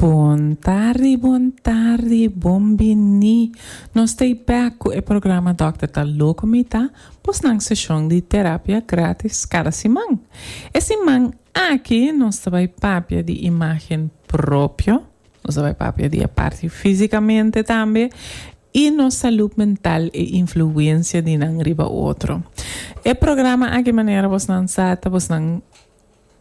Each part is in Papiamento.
Bon tardi, bon tardi, bon bini. Nos ta bek ku e programa Dòkter Ta Loko Mi Ta, bosnan seshon di terapia gratis kada siman. E siman aki nos ta bai papia di imágen propio, nos ta bai papia di e parti físikamente tambe i nos salud mental e influensia di nan riba otro. E programa aki manera bosnan sa ta bosnan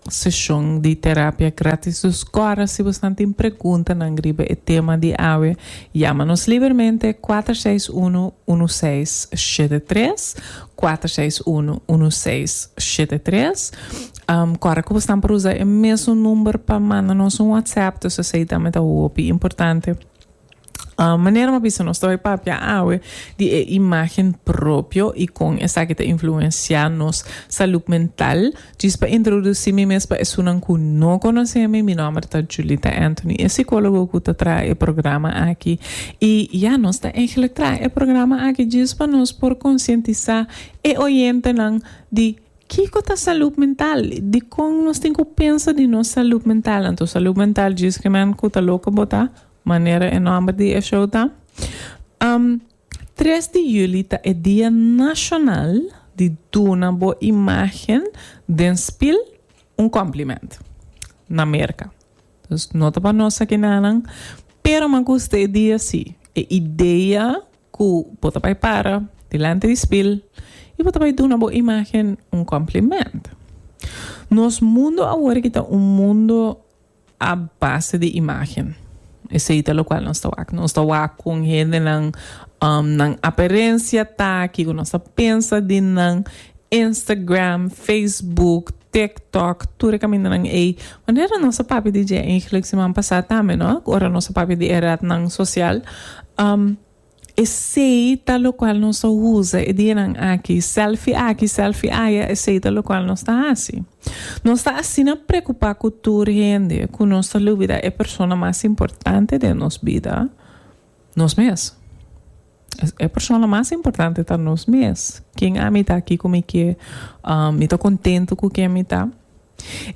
seshon di terapia gratis dus kòrda si bosnan tin preguntanan riba e tema di awe yama nos libermente kuater seis unu unu seis shete tres kuater seis unu unu seis shete tres kòrda ku bosnan por usa e mesun number pa manda nos un whatsapp dus esei tambe ta hopi importante. Manera mi a bisa nos ta bai papia awe di e imagen propio y con esaki ta influencia nos salud mental. Djis pa introduci mi mes pa esunnan cu no conoce mi, mi nomber ta Julita Anthony, e psicologo cu ta traha e programa aki. Y ya, nos ta eigenlijk traha e programa aki djis pa nos por concientisa e oyentenan di Kiko ta salud mental? Dikon nos tin ku pensa di nos salud mental? Anto salud mental djis ke men ku ta loko bo ta, manera e nòmber di e show ta. Tres di yüli ta e dia nashonal di duna bo imágen den spil un kòmpliment na Merka. Dus no ta pa nos akinanan, pero mi a gusta e dia si. E idea Ku bo ta bai para dilanti di spil i bo ta bai duna bo imágen un kòmpliment. Nos mundu awor aki ta un mundu a base di imágen. Esei ta lokual nos ta wak. Nos ta wak kon hendenan nan aparensia ta, kiko nos ta pensa di nan, Instagram, Facebook, TikTok, tur e kamindanan ei. Manera nos a papia di dje eigenlijk siman pasá tambe, no? Ora nos a papia di e retnan sosial. Esei ta lokual nos ta usa e dianan aki. Selfie aki, selfie aya, esei ta lokual nos ta hasi. Nos ta asina preokupá ku tur hende ku nos ta lubidá e persona mas importante den nos bida, nos mes. E persona mas importante ta nos mes. Ken ami ta, kiko mi ke, mi ta kontentu ku ken mi ta.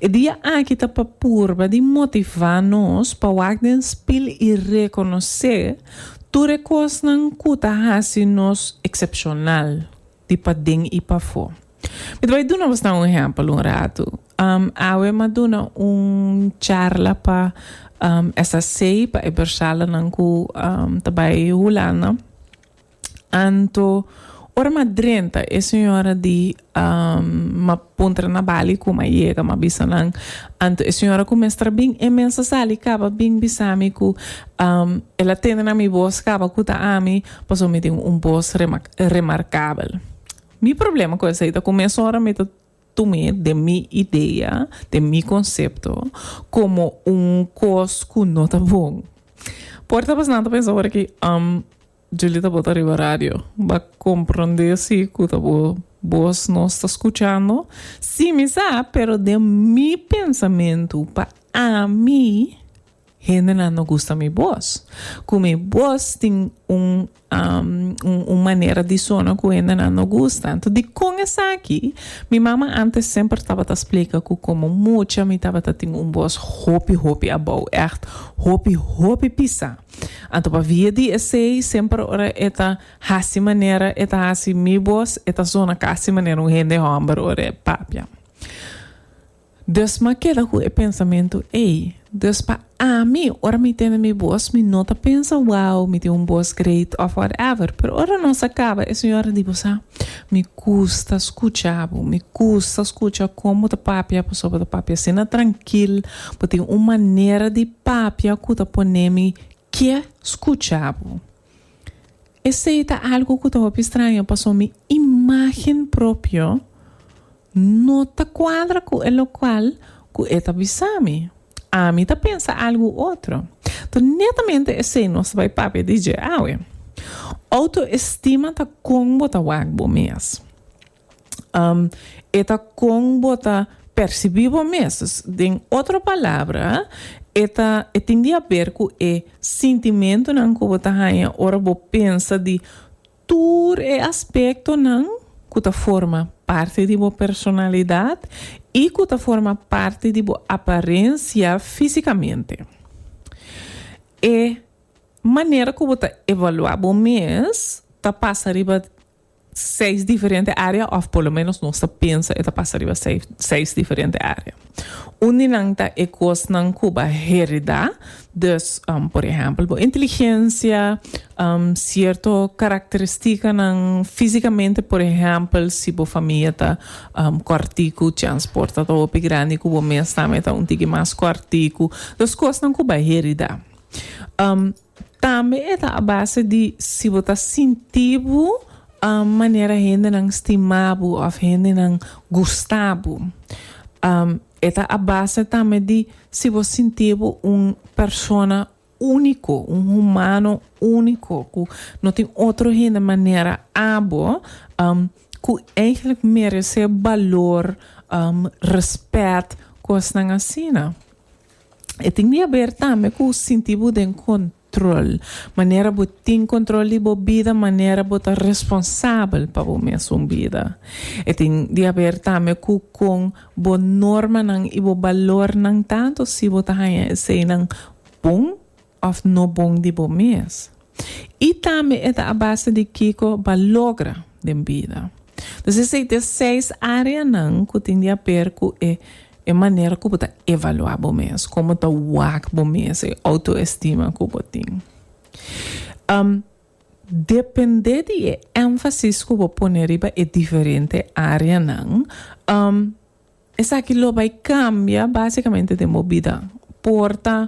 E dia aki ta pa purba di motivá nos pa wak den spil i rekonosé tur e kosnan ku ta hasi nos eksepshonal di paden i pafó. Mi ta bai duna bosnan un ehèmpel un ratu. Awe mi a duna un charla pa SAC, pa e bersalanan ku ta bai Hulanda. Anto ora mi a drenta e señora di mi a puntra na bali ku mi a yega mi a bisa nan anto e señora ku mester a bin e mes a sali kaba bin bisa mi ku el a tende na mi bos kaba ku ta ami pasobra mi tin un bos remarkabel. Mi problema ku esei ta ku mesora mi ta tum'é den mi idea, den mi konsepto, komo un kos ku no ta bon. Por ta pasnan ta pensa ora ki Julita bo ta riba radio, bo a komprondé si ku ta bo bos nos ta skuchando? Sí mi sa, pero den mi pensamentu pa ami hendenan no gusta mi bos. Ku mi bos tin un un manera di sona ku hendenan no gusta. Anto dikon esaki? Mi mama antes semper tabata splika ku komo mucha mi tabata tin un bos hopi hopi abou, ègt hopi hopi pisá. Anto pa via di esei semper ora e ta hasi manera e ta hasi mi bos e ta sona kasi manera un hende hòmber ora e papia. Dus m'a keda ku e pensamentu ei. Dus pa ami, ora mi tende mi bos, mi no ta pensa, wow, mi tin un bos great òf whatever. Pero ora nos a kaba, e señora di, Bo sa, mi gusta skucha bo. Mi gusta skucha kon bo ta papia, pasobra bo ta papia asina trankil. Bo tin un manera di papia ku ta pone mi ke skucha bo. Esei ta algu ku ta hopi straño pasobra mi imágen propio no ta kuadra ku e lokual ku e ta bisa mi. Ami ta pensa algu otro. Ta netamente esei nos ta bai papia di dje awe. Outoestima ta kon bo ta wak bo mes. E ta kon bo ta persibí bo mes. Dus den otro palabra, e ta e tin di haber ku e sintimentunan ku bo ta haña ora bo pensa di tur e aspektonan ku ta forma parti di bo personalidat i ku ta forma parti di bo aparensia físikamente. E manera ku bo ta evaluá bo mes ta pasa riba seis diferente área òf por lo ménos nos ta pensa e ta pasa riba seis diferente área. Un di nan ta e kosnan ku bo a heredá, dus por ehèmpel bo inteligensia, sierto karakteristikanan físikamente, por ehèmpel si bo famia ta kòrtiku chèns por ta ta hopi grandi ku bo mes tambe ta un tiki mas kòrtiku, dus kosnan ku bo a heredá. Tambe e ta a base di si bo ta sinti bo manera hendenan stima bo of hendenan gusta bo. E ta a base tambe di si bo sinti bo un persona úniko, un humano úniko ku no tin otro hende manera abo ku eigenlijk meresé balor, rèspèt, kosnan asina. E tin di haber tambe ku sinti bo den kontrol. Manera bo tin kontrol di bo bida, manera bo ta responsabel pa bo mesun bida. E tin di haber tambe ku kon bo normanan i bo balornan ta, anto si bo ta haña eseinan bon òf no bon di bo mes. I tambe e ta a base di kiko bo a logra den bida. Dus esei ta e seis áreanan ku tin di haber ku e E manera ku bo ta evaluá bo mes, kon bo ta wak bo mes, e outoestima ku bo tin. Dependé di e énfasis ku bo pone riba e diferente áreanan, esaki lo bai kambia básikamente den bo bida. Por ta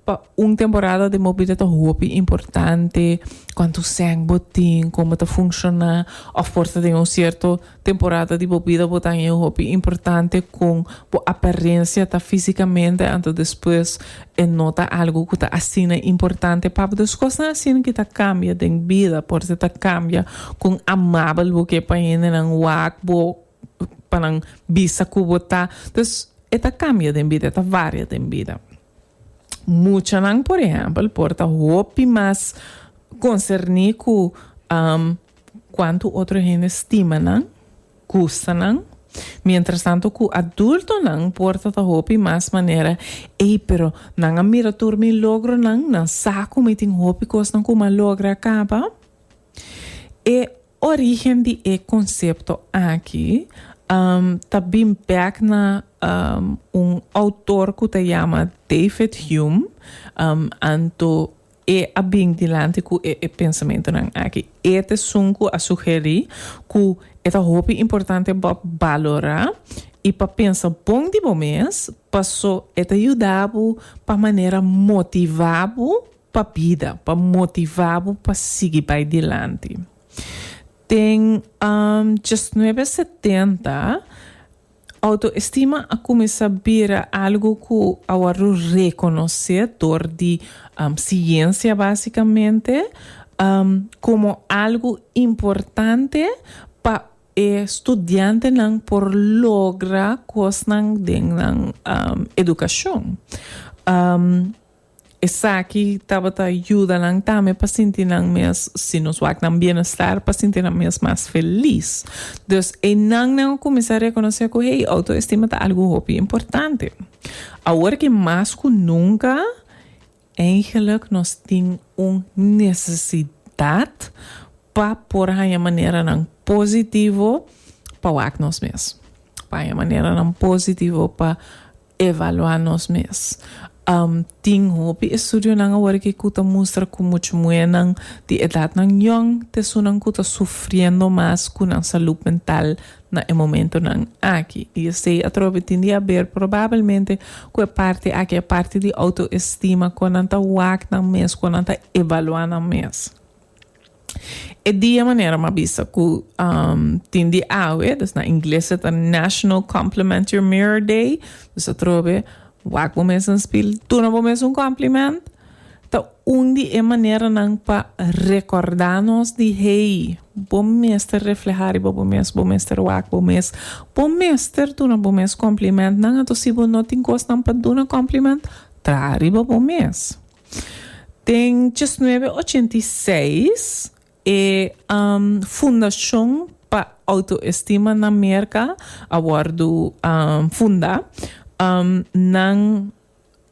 Pa un temporada den bo bida ta hopi importante cuanto sèn bo tin, con bo ta funciona of por ta den un cierto temporada di bo bida bo ta haña hopi importante con bo apariencia ta fisicamente anto despues e no ta algo cu ta asina importante pa bo. Dus cosnan asina ki ta cambia den bida por ta ta cambia con amabel bo ke pa hendenan wak bo pa nan bisa cu bo ta. Dus e ta cambia den bida e ta varia den bida. Muchanan, por ehèmpel, por ta hopi mas konserní ku kuantu otro hende stima nan, gusta nan. Mientrastantu ku adultonan por ta ta hopi mas manera, Ey, pero nan a mira tur mi logronan, nan sa ku mi tin hopi kosnan ku mi a logra kaba. E Origen di e konsepto aki ta bin bek na un outor ku ta yama David Hume, anto e a bin dilanti ku e pensamentunan aki. E ta esun ku a sugerí ku e ta hopi importante pa balorá i pa pensa bon di bo mes, paso e ta yuda bo pa manera motivá bo pa bida, pa motivá bo pa sigui bai dilanti. Den diesnuebe setenta, outoestima a kuminsá bira algu ku a wòrdu rekonosé dor di siensia básikamente komo algu importante pa e studiantenan por logra kosnan den nan edukashon. Esaki tabata yuda nan tambe pa sinti nan mes, si nos wak nan bienestar, pa sinti nan mes mas felis. Dus einan nan a kuminsá rekonosé ku hey, outoestima ta algu hopi importante. Awor ki mas ku nunka, eigenlik nos tin un nesesidat pa por haña maneranan positivo pa wak nos mes. Pa haña maneranan positivo pa Evaluá nos mes. Tin hopi estudionan awor aki ku ta mustra ku mucha muhénan di edatnan yòn ta esunnan ku ta sufriendo mas ku nan salú mental na e momentonan aki. I esei atrobe tin di haber probabelmente ku e parti aki, e parti di outoestima, kon nan ta wak nan mes, kon nan ta evaluá nan mes. E dia manera m'a bisa ku tin di awe, dus na ingles e ta National Compliment Your Mirror Day, dus atrobe wak bo mes den spil, duna bo mes un compliment, ta un di e maneranan pa rekordá nos di hey, bo mester reflehá riba bo mes, bo mester wak bo mes, bo mester duna bo mes complimentnan, anto si bo no tin kosnan pa duna compliment, traha riba bo mes. Den diesnuebe ochenta i seis e Fundashon pa Outoestima na Merka a wòrdu fundá. Nan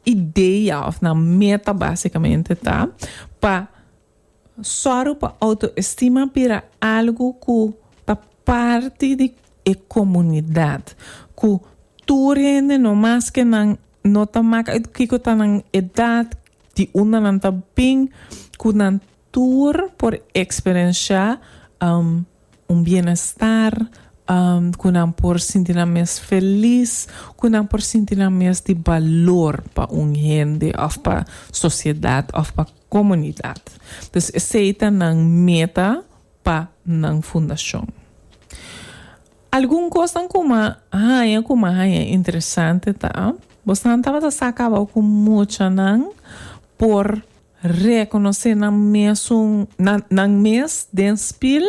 idea òf nan meta básikamente ta pa sòru pa outoestima bira algu ku ta parti di e komunidat, ku tur hende no maske nan no ta maka kiko ta nan edat, di unda nan ta bin, ku nan tur por eksperenshá un bienestar, ku nan por sinti nan mes felis, ku nan por sinti nan mes di balor pa un hende òf pa sosiedat òf pa komunidat. Dus esei ta nan meta pa nan fundashon. Algun kosnan ku m'a haña ku m'a haña interesante ta, bosnan tabata sa kaba ku muchanan por Rekonosé nan mesun nan mes den spil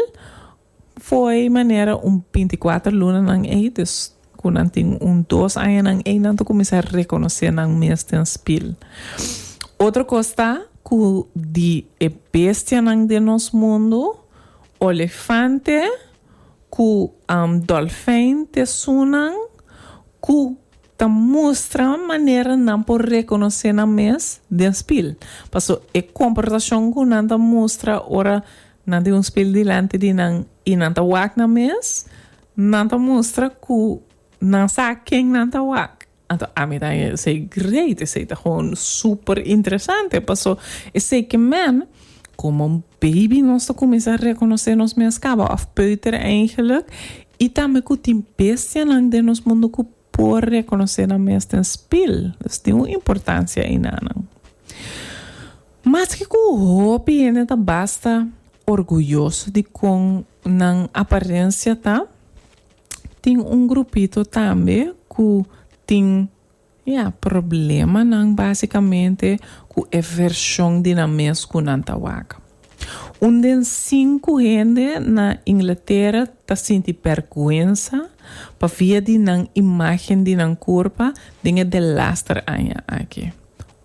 fo'i manera un binti kuater lunanan ei, dus ku nan tin un dos añanan ei nan ta kuminsá rekonosé nan mes den spil. Otro kos ta ku di e bestianan den nos mundu, olefante ku dòlfijn ta esunnan ku Ta mustra manera nan por rekonosé nan mes den spil. Paso e komportashon ku nan ta mustra ora nan tin un spil dilanti di nan i nan ta wak nan mes, nan ta mustra ku nan sa ken nan ta wak. Anto ami ta haña esei great, esei ta gewoon super interesante paso esei ke men komo baby nos ta kuminsá rekonosé nos mes kaba òf peuter eigenlijk I tambe ku tin bestianan den nos mundu ku por rekonosé nan mes den spil. Dus tin un importansia einanan. Maske ku hopi hende ta basta orguyoso di kon nan aparensia ta, tin un grupito tambe ku tin Ya, problemanan básikamente ku e vershon di nan mes ku nan ta wak. Un den sinku hende na Inglatera ta sinti bèrgwensa pa via di nan imágen di nan kurpa den e delaster aña aki.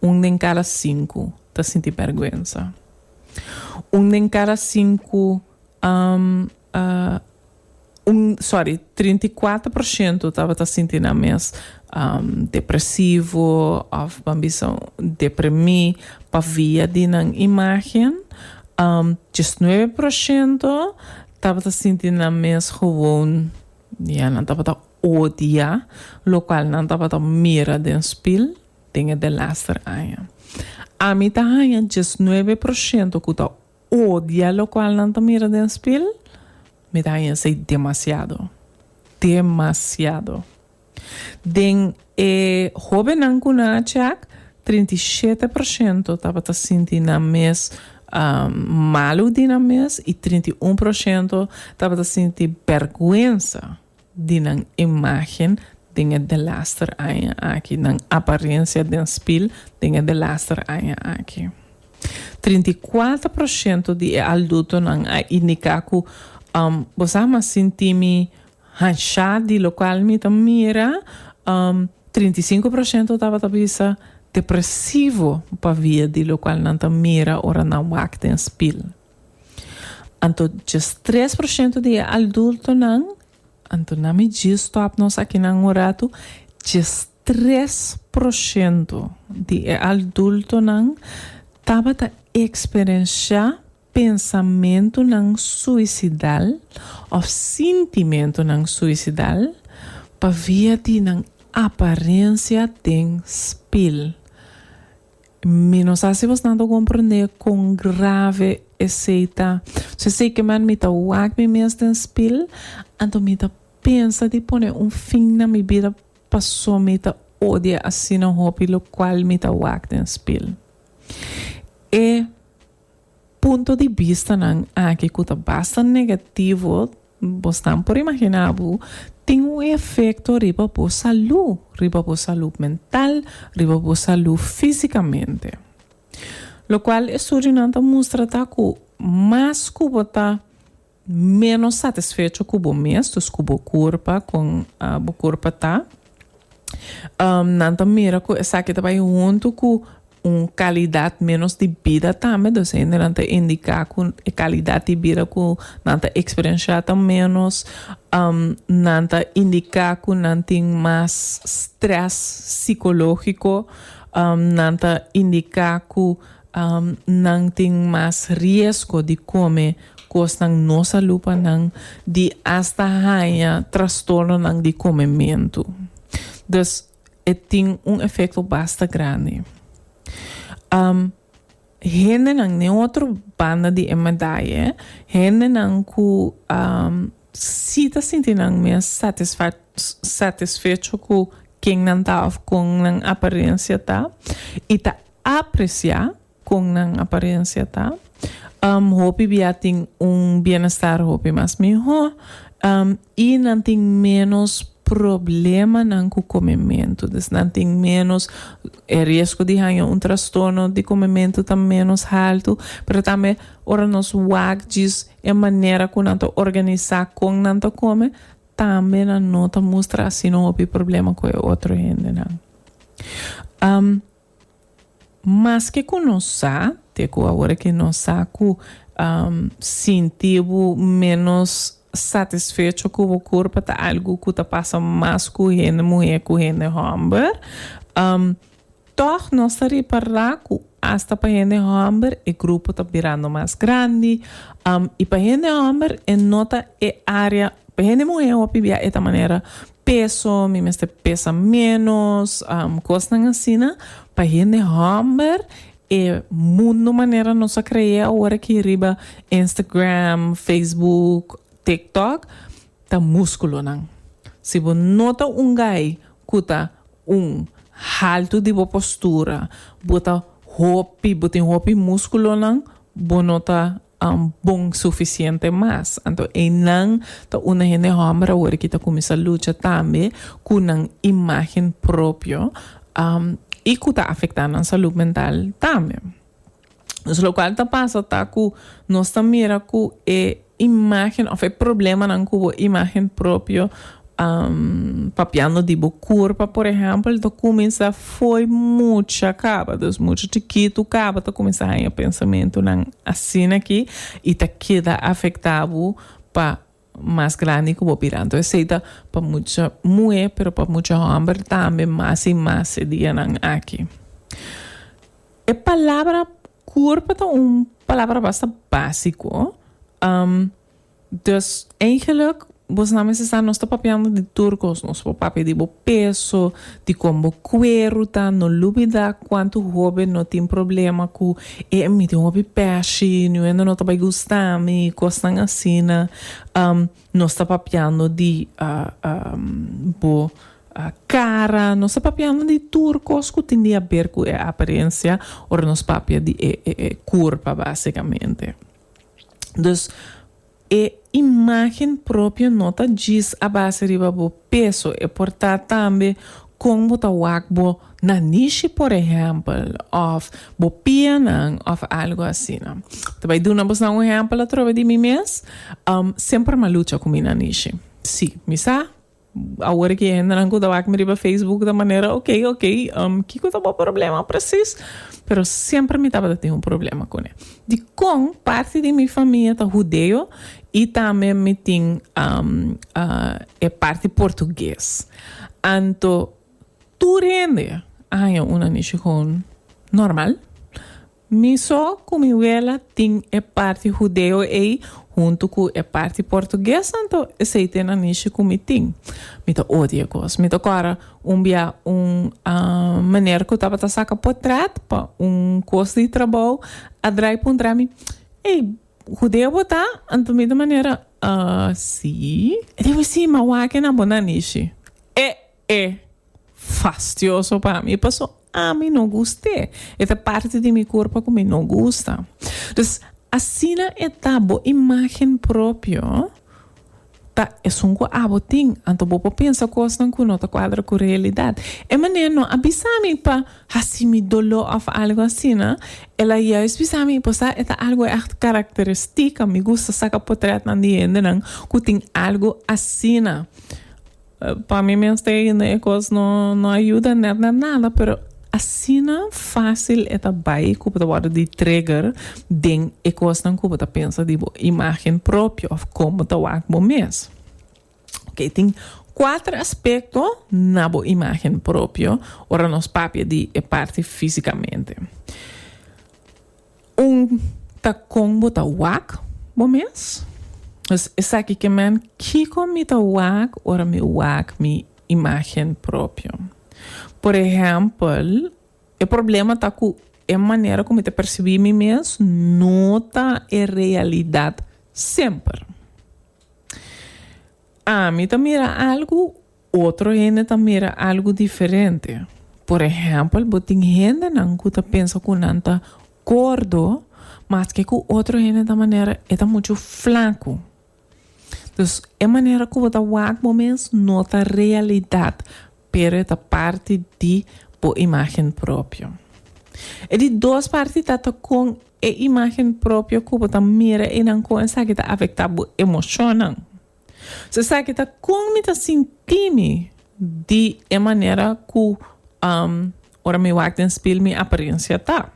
Un den kada sinku ta sinti bèrgwensa. Un den kada sinku Un, sorry, 34% tabata sinti nan mes depresivo of ban bisa deprimi pa via di nan imagen. 19% tabata sinti nan mes gewoon, ya, nan tabata odia locual nan tabata mira den spil den e delaster aña. Ami ta haña 19% cu ta Odia locual nan ta mira den spil, mi ta haña esey demasiado. Demasiado. Den e hobennan cu nan a check, 37% tabata sinti nan mes malu di nan mes y 31% tabata sinti berguensa di nan imagen den e delaster aña aki, nan apariencia den spil den e delaster aña aki. 34% di e aldutonan a indica cu bo sa m'a sinti mi hanshá di locual mi ta mira, 35% tabata bisa depresivo pavia di locual nan ta mira ora nan wak den spil. Anto djes 3% di e adultonan, anto nan mi djis stop nos akinan un ratu, djes 3% di e adultonan tabata eksperenshá pensamentunan suisidal òf sintimentunan suisidal pa via di nan aparensia den spil. Mi no sa si bosnan ta komprendé kon grave esei ta. So esei ke man mi ta wak mi mes den spil, anto mi ta pensa di pone un fin na mi bida paso mi ta odia asina hopi lokual mi ta wak den spil. E punto di bistanan aki ku ta basta negativo, bosnan por imaginá bo, tin un efekto riba bo salú, riba bo salú mental, riba bo salú físikamente. Lokual estudionan ta mustra ta ku mas ku bo ta ménos satisfecho ku bo mes, dus ku bo kurpa, kon bo kurpa ta, nan ta mira ku esaki ta bai huntu ku un kalidat ménos di bida tambe, dus hendenan ta indiká ku e kalidat di bida ku nan ta eksperenshá ta ménos, nan ta indiká ku nan tin mas strès sikológiko. Nan ta indiká ku nan tin mas riesgo di kome kosnan no salú pa nan, di asta haña trastornonan di komementu. Dus e tin un efekto basta grandi. Hendenan den otro banda di e medaye, hendenan ku si ta sinti nan mes satisfecho ku ken nan ta òf kon nan aparensia ta i ta apresiá kon nan aparensia ta, hopi bia tin un bienestar hopi mas mihó i nan tin ménos problemanan ku komementu. Dus nan tin ménos, e riesgo di haña un trastorno di komementu ta ménos haltu, pero tambe ora nos wak djis e manera ku nan ta organisá kon nan ta kome, tambe nan no ta mustra asina hopi problema ku e otro hendenan. Maske ku nos sa, te ku awor aki nos sa ku sinti bo ménos satisfecho ku bo kurpa ta algu ku ta pasa mas ku hende muhé ku hende hòmber, tòg nos ta ripará ku asta pa hende hòmber e grupo ta birando mas grandi i pa hende hòmber e no ta e área, pa hende muhé hopi bia e ta manera peso, mi mester pesa ménos, kosnan asina. Pa hende hòmber e mundu manera nos a kre'é awor aki riba Instagram, Facebook, TikTok ta múskulonan. Si bo no ta un gai ku ta un haltu di bo postura, bo ta hopi, bo tin hopi múskulonan, bo no ta bon sufisiente mas. Anto einan ta unda hende hòmber awor ki ta kuminsá lucha tambe ku nan imágen propio i ku ta afektá nan salú mental tambe. Dus lokual ta pasa ta ku nos ta mira ku e imágen òf e problemanan ku bo imágen propio papiando di bo kurpa por ehèmpel ta kuminsá fo'i mucha kaba. Dus mucha chikitu kaba ta kuminsá haña pensamentunan asina aki i ta keda afektá bo pa mas grandi ku bo bira. Anto esei ta pa mucha muhé pero pa mucha hòmber tambe mas i mas e dianan aki. E palabra kurpa ta un palabra basta básiko. Dus eigenlijk bosnan mester sa nos ta papiando di tur kos. Nos por papia di bo peso, di kon bo kueru ta. No lubida kuantu hoben no tin problema ku e mi tin hopi pèshi, niun hende no ta bai gusta mi, kosnan asina. Nos ta papiando di bo kara, nos ta papiando di tur kos ku tin di haber ku e aparensia ora nos papia di e kurpa basikamente. Dus e imágen propio no ta djis a base riba bo peso, e por ta tambe kon bo ta wak bo nanishi por ehèmpel òf bo pianan òf algu asina. Ta bai duna bosnan un ehèmpel atrobe di mi mes, semper mi a lucha ku mi nanishi. Sí, mi sa Awor ki hendenan ku ta wak mi riba Facebook ta manera ok ok kiko ta bo problema presis? Pero semper mi tabata tin un problema kuné. Dikon parti di mi famia ta hudeo i tambe mi tin e parti portugues. Anto tur hende a haña un nanishi gewoon normal. Mi so ku mi wela tin e parti hudeo ei huntu ku e parti portugues anto esei ta e nanishi ku mi tin. Mi ta odia e kos. Mi ta kòrda un bia un meneer ku tabata saka potret pa un kos di trabou a drai puntra mi, Ey, hudeo bo ta? Anto mi ta manera, Si. E di, Si, ma wak e na bo nanishi. E e! Fastioso pa mi paso ami no gust'é. E ta parti di mi kurpa ku mi no gusta. Dus asina e ta bo imágen propio ta esun ku abo tin. Anto bo por pensa kosnan ku no ta kuadra ku realidat. E manera no a bisa mi pa hasi mi doló òf algu asina. El a juist bisa mi pasobra e ta algu ègt karakteristika. Mi gusta saka potrètnan di hendenan ku tin algu asina. Pa mi mes te ainda e kos no no a yuda net net nada pero asina fácil e ta bai ku bo ta wòrdu di trigger den e kosnan ku bo ta pensa di bo imágen propio òf kon bo ta wak bo mes. Oke tin. Kuater aspekto na bo imágen propio ora nos papia di e parti físikamente. Un ta kon bo ta wak bo mes. Dus esaki ke men kiko mi ta wak ora mi wak mi imágen propio. Por ehèmpel, e problema ta ku e manera ku mi ta persibí mi mes no ta e realidat semper. Ami ta mira algu, otro hende ta mira algu diferente. Por ehèmpel, bo tin hendenan ku ta pensa ku nan ta gordo, maske ku otro hende ta manera e ta muchu flaku. Dus e manera ku bo ta wak bo mes no ta realidat, pero e ta parti di bo imágen propio. E di dos parti ta ta kon e imágen propio ku bo ta mira einan kon esaki ta afektá bo emoshonnan. So esaki ta kon mi ta sinti mi di e manera ku ora mi wak den spil mi aparensia ta.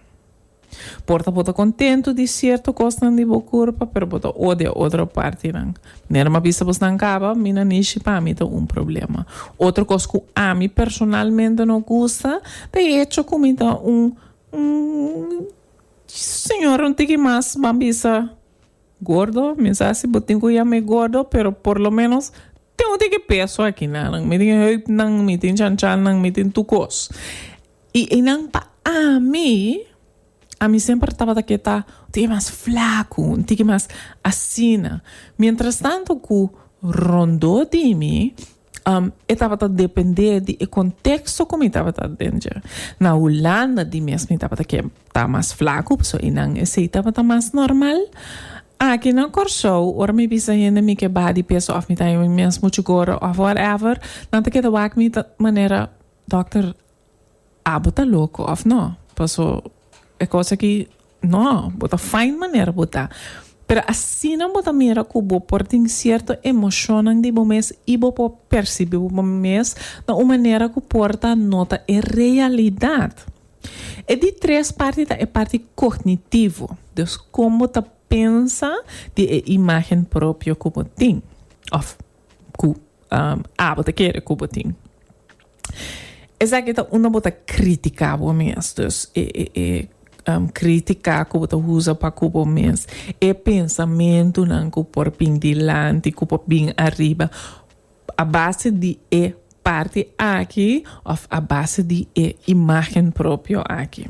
Por ta bo ta kontentu di sierto kosnan di bo kurpa, pero bo ta odia otro partinan. Manera mi a bisa bosnan kaba, mi nanishi pa mi ta un problema. Otro kos ku ami personalmente no gusta ta e echo ku mi ta un un señora un tiki mas ban bisa gordo. Mi sa si bo tin ku yam'é gordo, pero por lo menos tin un tiki peso akinan. Mi tin heupnan, mi tin chanchannan, mi tin tur kos. I einan pa ami, ami semper tabata ke ta un tiki mas flaku, un tiki mas asina. Mientras tanto ku rondó di mi, e tabata dependé di e konteksto ku mi tabata den dje. Na Hulanda di mes mi tabata ke ta mas flaku, pasobra einan esei tabata mas normal. Aki na Kòrsou, ora mi bisa hende mi ke baha di peso òf mi ta mi mes muchu gordo òf whatever, nan ta keda wak mi ta manera, Dòkter, Abo ta loko of no? Paso e kos aki no, bo ta fine manera bo ta. Pero asina bo ta mira ku bo por tin sierto emoshonnan di bo mes i bo por persibi bo mes na un manera ku por ta no ta e realidat. E di tres parti ta e parti kognitivo, dus kon bo ta pensa di e imagen propio ku bo tin of ku abo ta kere ku bo tin. Esaki ta unda bo ta critica bo mes. Dus e e e critica ku bo ta usa pa ku bo mes. E pensamentunan ku por bin dilanti, ku por bin ariba a base di e parti aki of a base di e imagen propio aki.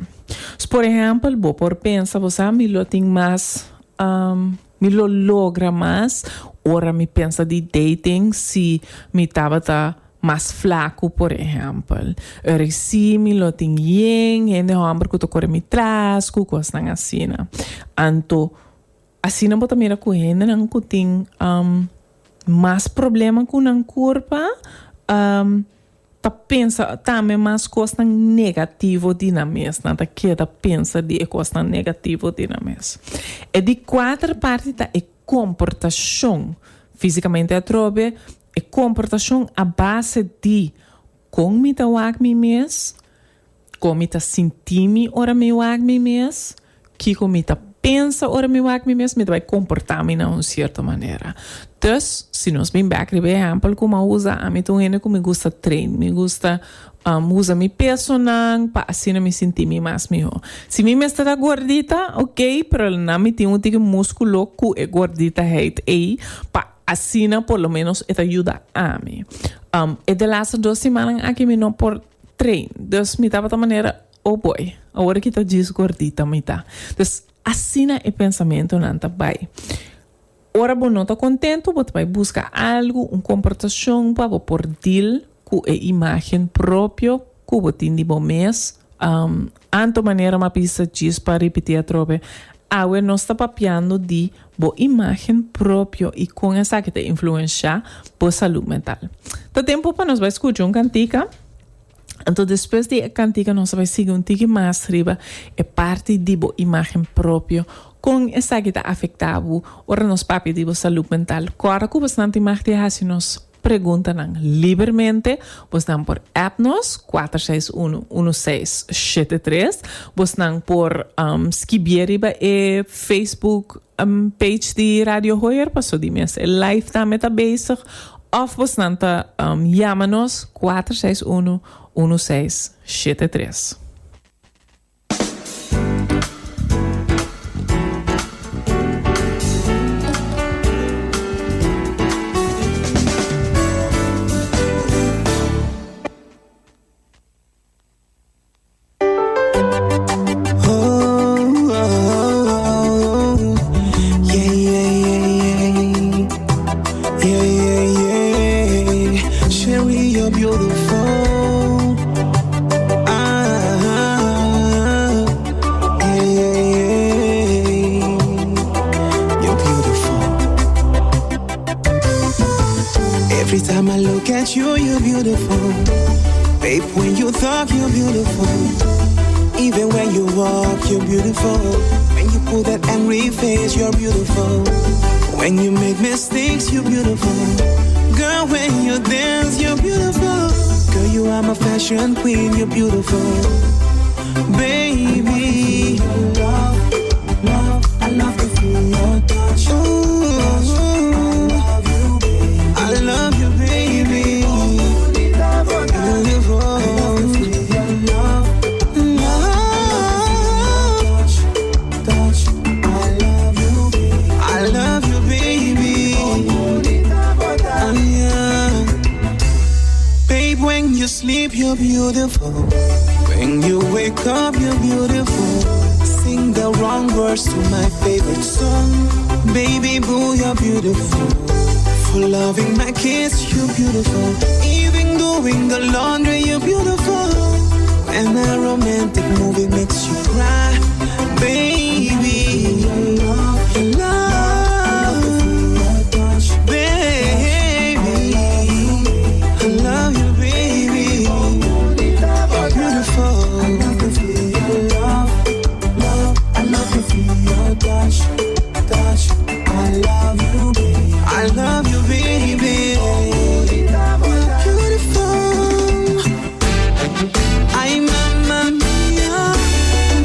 So por ehempel bo por pensa bo sa mi lo tin mas Mi lo logra mas ora mi pensa di dating si mi tabata mas flaku por ehèmpel. Ora si mi lo tin yen hende hòmber ku ta kore mi tras ku kosnan asina. Anto asina bo ta mira ku hendenan ku tin mas problema ku nan kurpa Ta pensa tambe mas kosnan negativo di nan mes. Nan ta keda pensa di e kosnan negativo di nan mes. E di kuater parti ta e komportashon. Físikamente atrobe, e komportashon a base di kon mi ta wak mi mes, kon mi ta sinti mi ora mi wak mi mes, Kiko mi ta pensa ora mi wak mi mes, mi ta bai komportá mi na un sierto manera. Dus, si nos bin bèk riba e ehèmpel ku mi a usa, ami ta un hende ku mi gusta train, mi gusta usa mi pesonan pa asina mi sinti mi mas mihó. Si mi mester ta gordita, oké, pero na mi tin un tiki múskulo ku e gorditaheid ei pa asina por lo ménos e ta yuda ami. E de laatste dos simannan aki mi no por train, dus mi tabata manera. Oh boy, awor aki ta djis gordita mi ta. Dus asina e pensamentonan ta bai. Ora bo no ta contento bo ta bai busca algo, un comportacion pa bo por deal cu e imagen propio cu bo tin di bo mes. Anto manera mi a bisa djis pa ripiti atrobe, awe nos ta papiando di bo imagen propio y con esaki ta influencia bo salud mental. Ta tempo pa nos bai scucha un cantica. Anto despues di e kantika nos a bai sigui un tiki mas riba e parti di bo imagen propio, kon esaki ta afektá bo ora nos papia di bo salud mental. Kòrda ku bosnan tin mag di hasi nos preguntanan libermente. Bosnan por app nos, kuater seis unu, unu seis shete tres. Bosnan por skibié riba e Facebook page di Radio Hoyer, paso di mes e live tambe ta bezig. Òf bosnan ta yama nos 461 1673. Every time I look at you, you're beautiful. Babe, when you talk, you're beautiful. Even when you walk, you're beautiful. When you pull that angry face, you're beautiful. When you make mistakes, you're beautiful. Girl, when you dance, you're beautiful. Girl, you are my fashion queen, you're beautiful. Baby, love, love, I love to feel your touch. Ooh, I love you, baby. Beautiful. Love, touch, I love you, baby. Ah, yeah. Babe, when you sleep, you're beautiful. When you wake up, you're beautiful. Sing the wrong words to my favorite song. Baby boo, you're beautiful. For loving my kids, you're beautiful. Even doing the laundry, you're beautiful. When a romantic movie makes you cry, baby. Love, love, baby. I love you, baby. You're beautiful. Love, love, I love to feel your touch, touch. I love you, baby. I love you, baby. You're beautiful. Ay, mamma mia,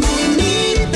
bonita.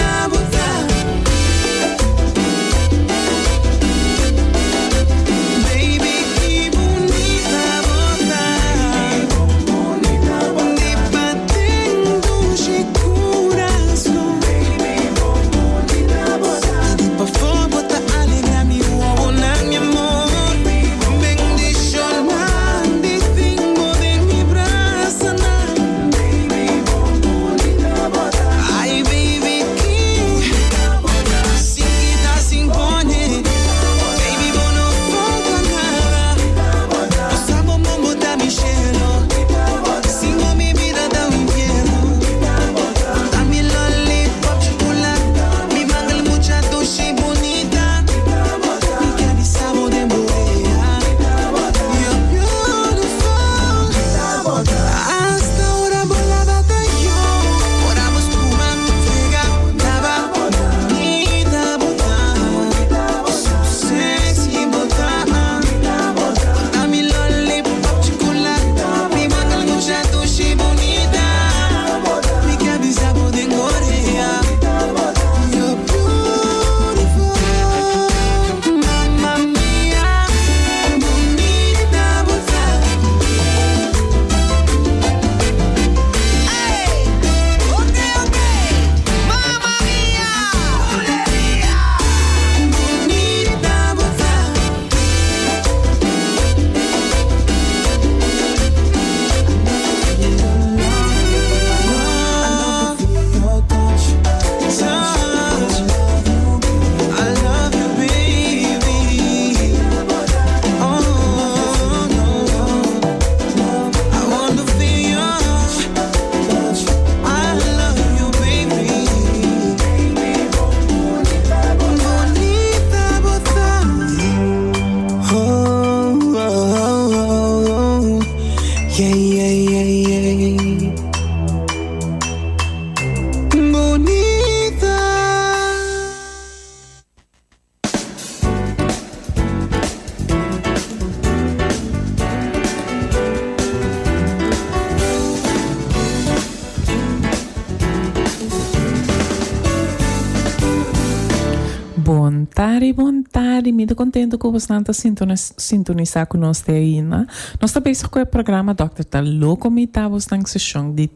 Bon tardi, bon tardi. Mi ta contento cu bosnan ta sintonisa cu nos te ainda. Nos ta bezig cu e programa Dokter ta Loco Mi ta bosnan sesion di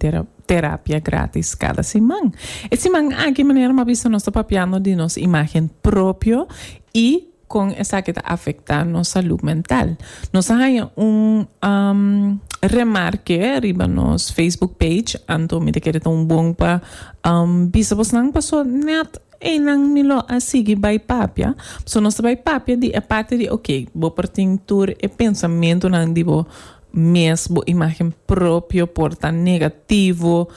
terapia gratis cada siman. E siman aki manera mi a bisa nos ta papiando di nos imagen propio y con esaki ta afecta nos salud mental. Nos a haya un remarke riba nos Facebook page anto mi ta kere ta un bon pa bisa bosnan paso net Einan mi lo a sigui bai papia. So nos ta bai papia di e parti di ok, bo por tin tur e pensamentunan di bo mes, bo imagen propio por ta negativo,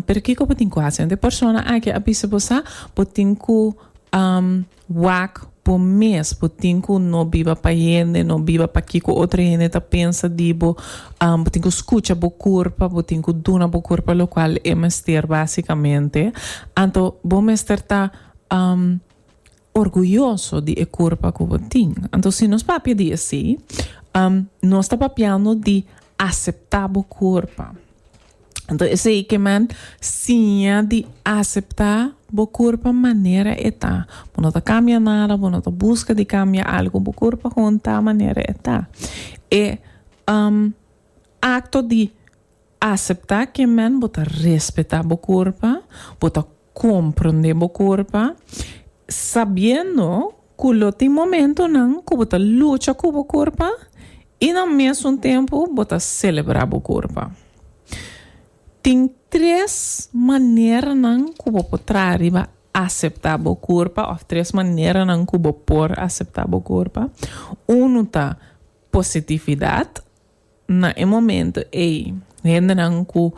pero kiko bo tin ku hasi? Anto e persona aki a bisa bo sa, bo tin ku wak bo mes, bo tin ku no biba pa hende, no biba pa kiko otro hende ta pensa di bo, bo tin ku skucha bo kurpa, bo tin ku duna bo kurpa lokual e mester basikamente. Anto bo mester ta orguyoso di e kurpa ku bo tin. Anto si nos papia di esei, nos ta papiando di aseptá bo kurpa. Anto esei ke men siña di aseptá bo kurpa manera e ta. Bo no ta kambia nada, bo no ta buska di kambia algu, bo kurpa gewoon ta manera e ta. E akto di aseptá ke men bo ta respetá bo kurpa, bo ta komprondé bo kurpa, sabiendo ku lo tin momentonan ku bo ta lucha ku bo kurpa i na mesun tempu bo ta selebrá bo kurpa. Tin tres maneranan ku bo por traha riba aseptá bo kurpa òf tres maneranan ku bo por aseptá bo kurpa. Unu ta positividat. Na e momento ei hendenan ku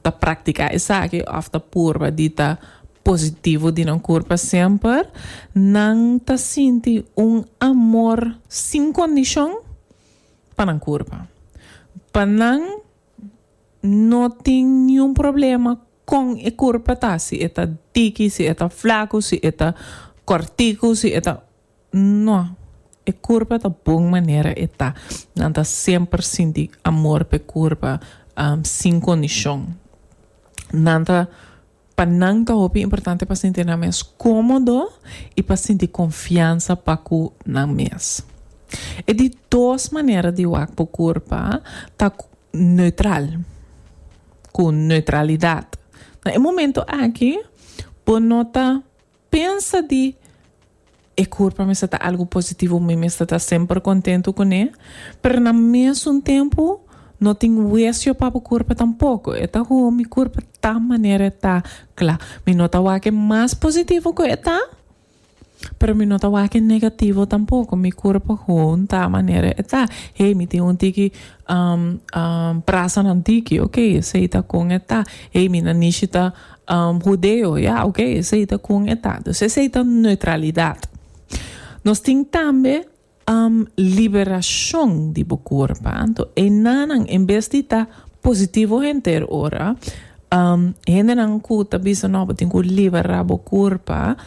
ta praktiká esaki òf ta purba di ta positivo di nan kurpa semper, nan ta sinti un amor sin kondishon pa nan kurpa. Pa nan no tin niun problema kon e kurpa ta, si e ta diki, si e ta flaku, si e ta kòrtiku, si e ta. No, e kurpa ta bon manera e ta. Nan ta semper sinti amor p'e kurpa sin kondishon. Nan ta, pa nan ta hopi importante pa sinti nan mes kómodo i pa sinti konfiansa pa ku nan mes. E di dos manera di wak bo kurpa ta neutral, ku neutralidat. Na e momento aki bo no ta Pensa di e kurpa mester ta algu positivo, mi mester ta semper kontentu kuné, pero na mesun tempu no tin huesio pa bo kurpa tampoko. E ta ho mi kurpa ta manera e ta kla. Mi no ta wak e mas positivo ku e ta, pero mi no ta wak e negativo tampoko. Mi kurpa gewoon ta manera e ta. Hey, mi tin un tiki prasanan tiki, ok, esei ta kon e ta. Hey, mi nanishi ta Hudeo, ya, ok, esei ta kon e ta. Dus esei ta neutralidat. Nos tin tambe liberashon di bo kurpa. Anto enanan en bes di ta positivo henter ora, hendenan ku ta bisa no bo tin ku liberá bo kurpa,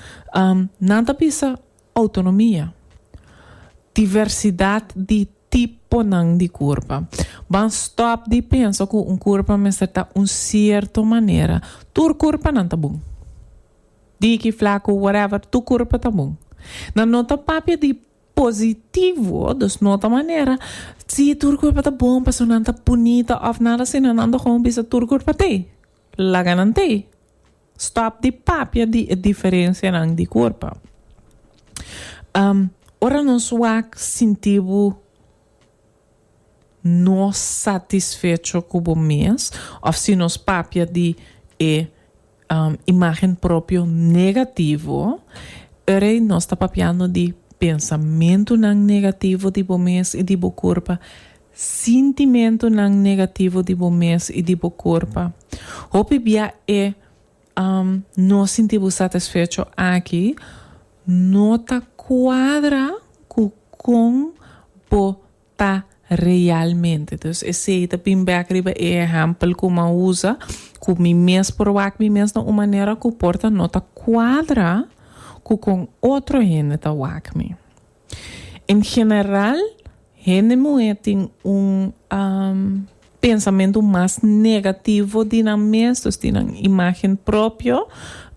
nan ta bisa outonomia, diversidat di tiponan di kurpa. Ban stòp di pensa ku un kurpa mester ta un sierto manera. Tur kurpanan ta bon. Diki, flaku, whatever, tur kurpa ta bon. Nan no ta papia di positivo, dus no ta manera si tur kurpa ta bon pasobra nan ta bunita òf nada asina. Nan ta gewoon bisa tur kurpa t'ei. Laga nan t'ei. Stop di papia di e diferencianan di curpa. Ora nos wak sinti bo no satisfecho cu bo mes of si nos papia di e imagen propio negativo, ora nos ta papiando di pensamentonan negativo di bo mes y di bo curpa, Sintimentunan negativo di bo mes i di bo kurpa. Hopi bia e no sinti bo satisfecho aki no ta kuadra ku kon bo ta realmente. Dus esei ta bin bek riba e ehèmpel ku mi a usa, ku mi mes por wak mi mes na un manera ku por ta no ta kuadra ku kon otro hende ta wak mi. En general, hende muhé tin un pensamentu mas negativo di nan mes, dus di nan imágen propio.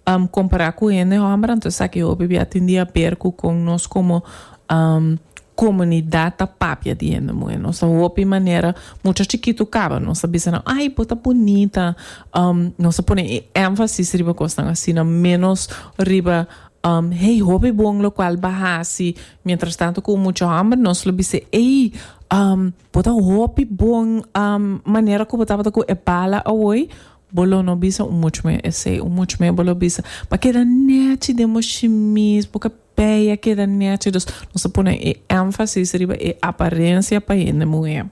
um, kompará ku hende hòmber, anto esaki hopi bia tin di haber ku kon nos komo um, komunidat ta papia di hende muhé. Nos ta hopi manera mucha chikitu kaba nos ta bisa nan, ay bo ta bunita, um, nos ta pone e énfasis riba kosnan asina, ménos riba um, hey hopi bon lokual bo a hasi, mientras tanto ku mucha hòmber nos lo bisa, ey, um, bo ta hopi bon um, manera ku bo tabata ku e bala awoy, Bo lo no bisa un much me esey, un much me bo lo bisa, pa keda nechi den bo shimis, bo kabei a keda nechi. Dus nos ta pone e énfasis riba e aparensia pa hende muhé.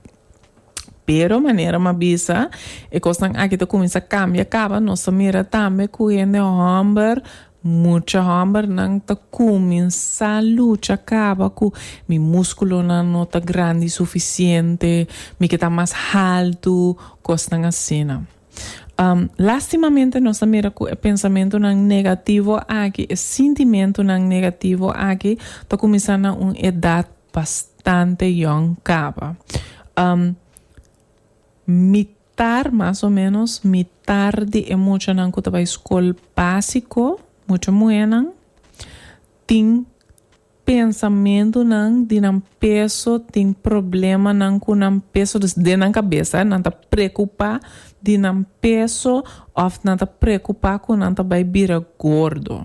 Pero manera mi a bisa, e kosnan aki ta kuminsá kambia kaba, nos ta mira tambe ku hende hòmber, mucha hòmbernan ta kuminsá lucha kaba ku mi múskulonan no ta grandi sufisiente, mi ke ta mas haltu, kosnan asina. Lástimamente nos ta mira ku e pensamentunan negativo aki, e sintimentunan negativo aki ta kuminsá na un edat bastante yòn kaba. Mitar, mas o ménos, mitar di e muchanan ku ta bai skol básiko, mucha muhénan, tin pensamentunan di nan peso, tin problemanan ku nan peso, dus den nan kabesa nan ta preokupá di nan peso òf nan ta preokupá ku nan ta bai bira gordo.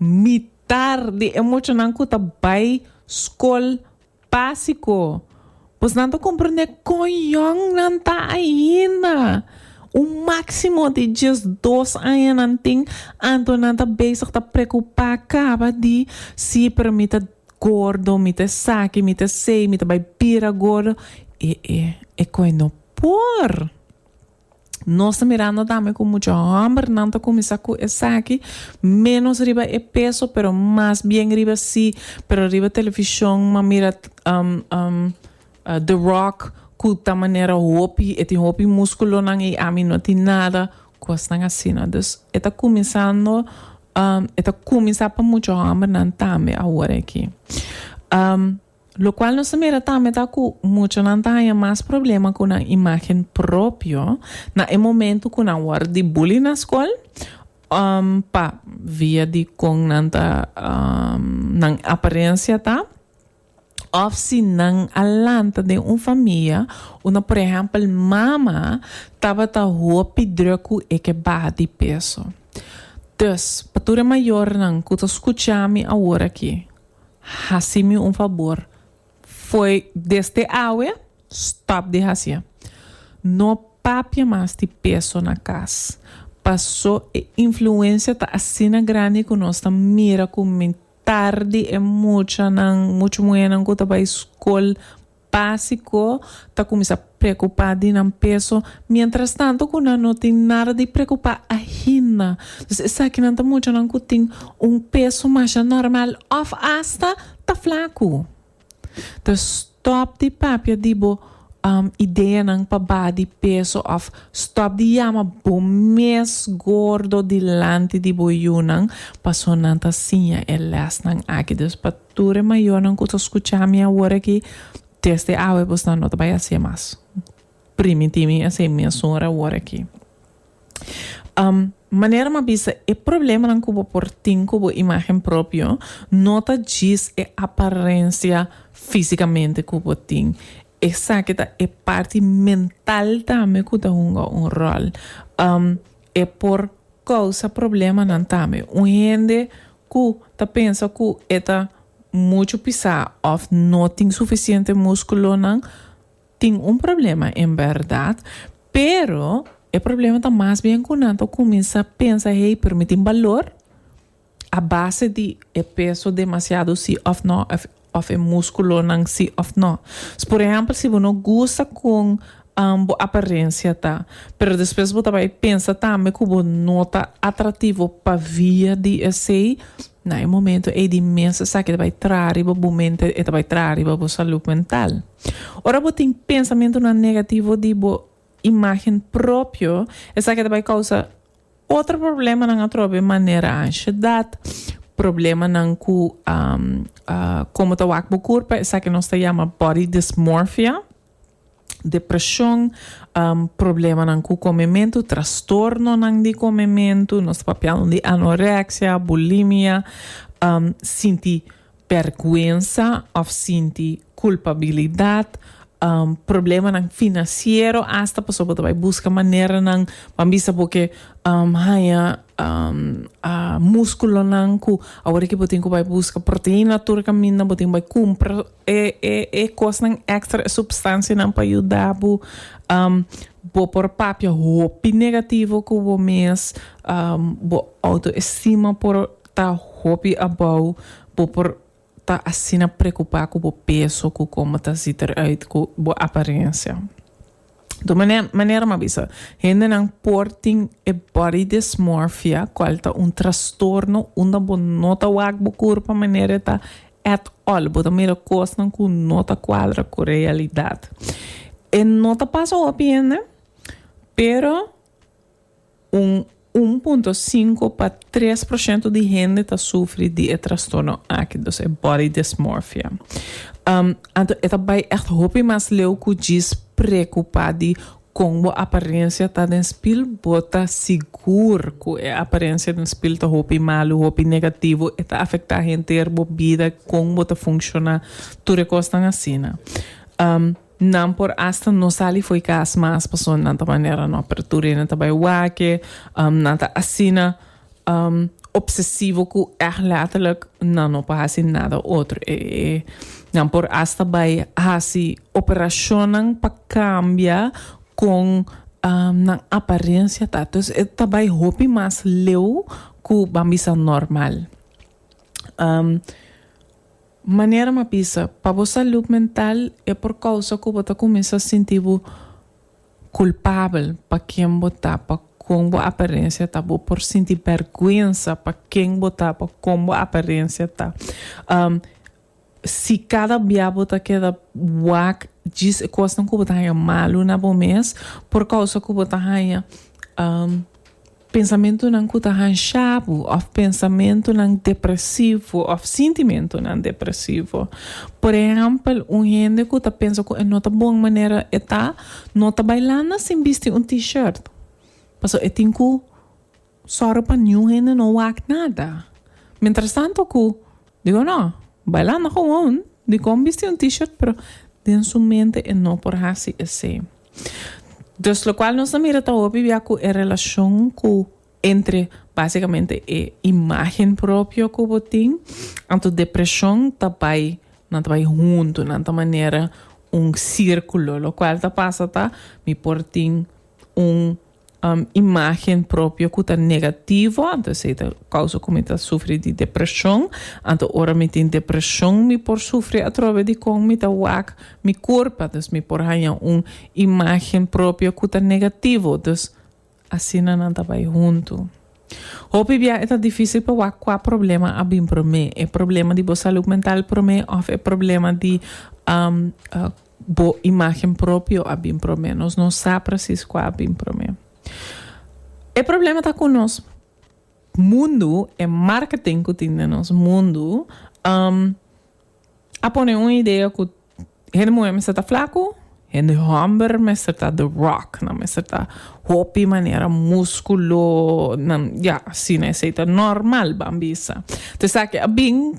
Mitar di e muchanan ku ta bai skol Básiko, Pues nan ta komprendé kon yòn nan ta ainda. Un máksimo di 12 aña nan tin, anto nan ta bezig ta preokupá kaba di si pero mi ta gordo, mi ta esaki, mi ta esei, mi ta bai bira gordo. E e e koi no por. Nos ta mirando tambe ku mucha hòmbernan ta kuminsá ku esaki, ménos riba e peso, pero mas bien riba si, pero riba televishon m'a mira The Rock ku ta manera hopi, e tin hopi múskulonan i ami no tin nada, kosnan asina. Dus e ta kuminsando, e ta kuminsá pa mucha hòmbernan tambe awor aki. Locual nos ta mira tambe ta cu muchanan ta haña mas problema cu nan imagen propio na e momento cu nan word di bully na scol pa via di con nan ta nan aparencia ta of si nan a lanta den un famia unda por ehempel mama tabata hopi druk cu e ke baha di peso. Dus pa tur e mayornan cu ta scucha mi awor aki. Hasi mi un fabor, fo'i desde awe stop di hacié. No papia mas di peso na cas, paso e influencia ta asina grandi cu nos ta mira cu mitar di e muchanan, mucha muhernan cu ta bay scol Básiko ta kuminsá preokupá di nan peso, miéntras tanto ku nan no tin nada di preokupá ainda. Dus esakinan ta muchanan ku tin un peso masha normal òf asta ta flaku. Dus stòp di papia di bo ideanan pa baha di peso òf stòp di yama bo mes gordo dilanti di bo yunan pasobra nan ta siña e lèsnan aki. Dus pa Tur e mayornan ku ta skucha mi awor aki, desde awe bosnan no ta bai hasié mas. Primintí mi esei mesun ora awor aki. Manera mi a bisa, e problemanan ku bo por tin ku bo imágen propio no ta djis e aparensia físikamente ku bo tin. Esaki ta e parti mental tambe ku ta hunga un ròl. E por kousa problemanan tambe. Un hende ku ta pensa ku e ta muchu pisá òf no tin sufisiente múskulonan, tin un problema en bèrdat. Pero e problema ta mas bien ku nan ta kuminsá pensa, hey, pero mi tin balor a base di e peso demasiado si òf no, òf e múskulonan si òf no. Por ehèmpel, si bo no gusta kon bo aparensia ta, pero despues bo ta bai pensa tambe ku bo no ta atrativo pa via di esei, na e momento ei di mes esaki ta bai traha riba bo mente, e ta bai traha riba bo salud mental. Ora bo tin pensamentunan negativo di bo imágen propio, esaki ta bai kousa Otro problemanan atrobe manera anshedat, problemanan ku komo ta wak bo kurpa, esaki nos ta yama body dysmorphia. Depreshon, problemanan ku komementu, trastornonan di komementu, nos ta papiando di anoreksia, bulimia, sinti bèrgwensa òf sinti kulpabilidat, problemanan finansiero asta pasobra bo ta bai buska maneranan ban bisa bo ke haña muskulonan ku awor aki bo tin ku bai buska proteina tur kaminda bo tin ku bai kumpra e e e kosnan èkstra e supstansianan pa yuda bo bo por papia hopi negativo ku bo mes bo outoestima por ta hopi abou bo por ta asina preokupá ku bo peso ku komo ta ziet eruit ku bo aparensia. Di un manera mi a bisa hendenan por tin e body dysmorphia kual ta un trastorno unda bo no ta wak bo kurpa manera e ta at all. Bo ta mira kosnan ku no ta kuadra ku realidat. E no ta pasa hopi hende, pero un 1.5 pa 3% di hende ta sufri di e trastorno aki, dus e body dysmorphia. Anto e ta bai ègt hopi mas leu ku djis preokupá di Kon bo aparensia ta den spil? Bo ta sigur ku e aparensia den spil ta hopi malu, hopi negativo? E ta afektá henter bo bida, kon bo ta funshoná, tur e kosnan asina. Nan por asta no sali fo'i kas mas pasobra nan ta manera no apertura i nan ta bai wak, nan ta asina obsesivo ku ègt lèterlik nan no por hasi nada otro. E nan por asta bai hasi operashonnan pa kambia kon nan aparensia ta. Dus e ta bai hopi mas leu ku ban bisa normal. Manera mi a bisa, pa bo salud mental e por kousa ku bo ta kuminsá sinti bo Kulpabel pa ken bo ta, pa kon bo aparensia ta. Bo por sinti bèrgwensa pa ken bo ta, pa kon bo aparensia ta. Si kada bia bo ta keda wak djis e kosnan ku bo ta haña malu na bo mes, por kousa ku bo ta haña Pensamentunan ku ta hansha bo òf pensamentunan depresivo òf sintimentunan depresivo. Por ehèmpel, un hende ku ta pensa ku e no ta bon manera e ta, no ta bai landa sin bisti un t-shirt. Pasobra e tin ku sòru pa niun hende no wak nada. Mientrastanto ku, digo no, bai landa gewoon, dikon bisti un t-shirt pero den su mente e no por hasi esei. Dus lokual nos ta mira ta hopi bia ku e relashon ku entre básikamente e imágen propio ku bo tin, anto depreshon ta bai, nan ta bai huntu, nan ta manera un sírkulo. Lokual ta pasa ta mi por tin un imágen propio ku ta negativo, anto esei ta kousa ku mi ta sufri di depreshon. Anto ora mi tin depreshon mi por sufri atrobe di kon mi ta wak mi kurpa, dus mi por haña un imágen propio ku ta negativo. Dus asina nan ta bai huntu. Hopi bia e ta difísil pa wak kua problema a bin promé, e problema di bo salud mental promé òf e problema di Bo imagen propio a bin promé. Nos no sa precies kua a bin promé. E problema ta ku nos mundu, e marketing ku tin den nos mundu, a pone un idea ku hende muhé mester ta flaku, hende hòmber mester ta the rock, nan mester ta hopi manera muskulo, nan, ya, asina esei ta normal ban bisa. Entonces esaki a bin.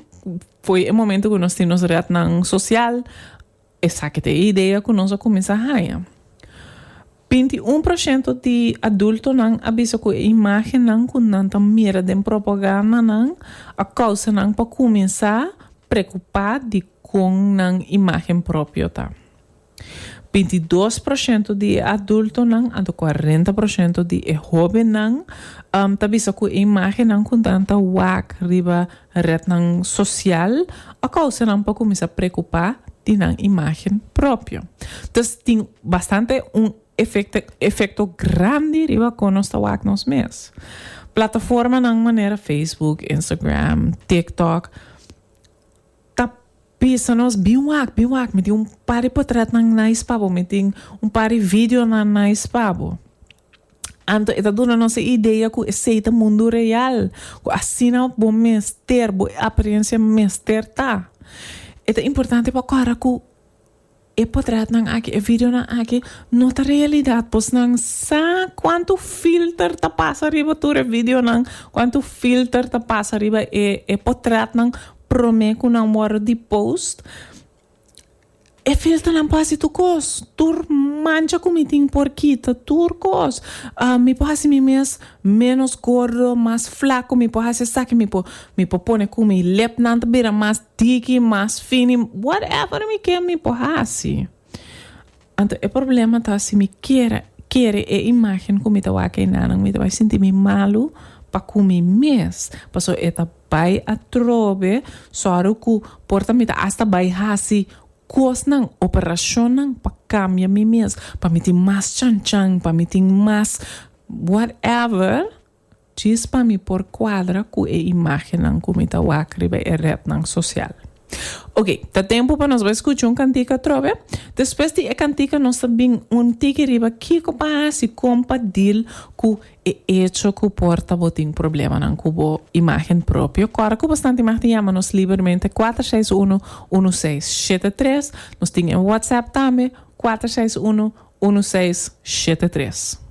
Fo'i e momento ku nos tin nos retnan sosial, esaki ta e idea ku nos a kuminsá haña. 21 porshento di adultonan a bisa ku e imágennan ku nan ta mira den propagandanan a kousa nan pa kuminsá preokupá di kon nan imágen propio ta. 22 porshento di e adultonan anto 40 porshento di e hóbennan ta bisa ku e imágennan ku nan ta wak riba retnan sosial a kousa nan pa kuminsá preokupá di nan imágen propio. Entonces tin bastante un efekto efekto grandi riba kon nos ta wak nos mes. Plataformanan manera Facebook, Instagram, TikTok Ta bisa nos, Bin wak, bin wak, mi tin un par di potretnan nice pa bo, mi tin un par di videonan nice pa bo. Anto e ta duna nos e idea ku esei ta mundu real, ku asina bo mester, bo apariencia mester ta. E ta importante pa kòrda ku. E potretnan aki, e videonan aki no ta realidat. Bosnan sa kuantu filter ta pasa riba tur e videonan, kuantu filter ta pasa riba e e potretnan promé ku nan wòrdu di post. E filternan por hasi tur kos, tur mancha ku mi tin por kita, tur kos. Mi por hasi mi mes ménos gordo, mas flaku, mi por hasi esaki, mi por mi por pone ku mi lepnan ta bira mas diki, mas fini, whatever mi ke mi por hasi. Anto e problema ta si mi kier kere e imagen ku mi ta wak einanan mi ta bai sinti mi malu pa ku mi mes pasobra e ta bai atrobe sòru ku por ta mi ta asta bai hasi kosnan operashonnan pa kambia mi mes pa mi tin mas chanchan pa mi tin mas whatever djis pa mi por kuadra ku e imagennan ku mi ta wak riba e retnan sosial. Ok, ta tempu pa nos bai skucha un kantika atrobe. Despues di e kantika nos ta bin un tiki riba kiko pa hasi kon pa deal ku e echo ku por ta bo tin problemanan ku bo imagen propio. Kòrda ku bastante mag di yama nos libermente 461 1673. Nos tin e WhatsApp tambe 461 1673.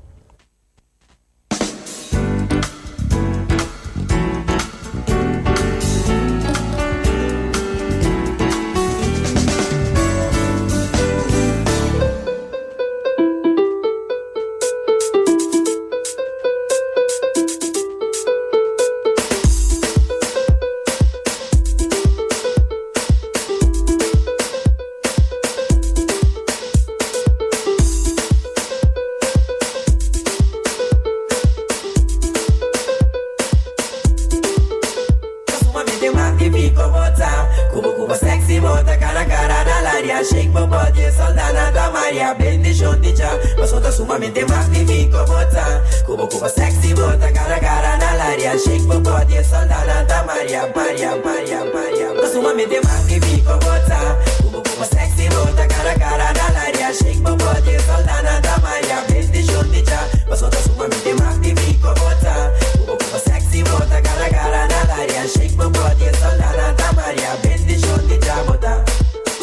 Sumamente magnifico bo ta Cubo cubo sexy bo ta Cara cara na laria Shake bo body Soldana ta Maria Bendicion di Jah Paso ta sumamente magnifico bo ta Cubo cubo sexy bo ta Cara cara na laria Shake bo body Soldana ta Maria Maria Maria Maria Ta sumamente magnifico bo ta Cubo cubo sexy bo ta Cara cara na laria Shake bo body Soldana ta Maria Bendicion di Jah Paso ta sumamente magnifico bo ta Cubo cubo sexy bo ta Cara cara na laria Shake bo body Soldana ta Maria Bendicion di Jah bo ta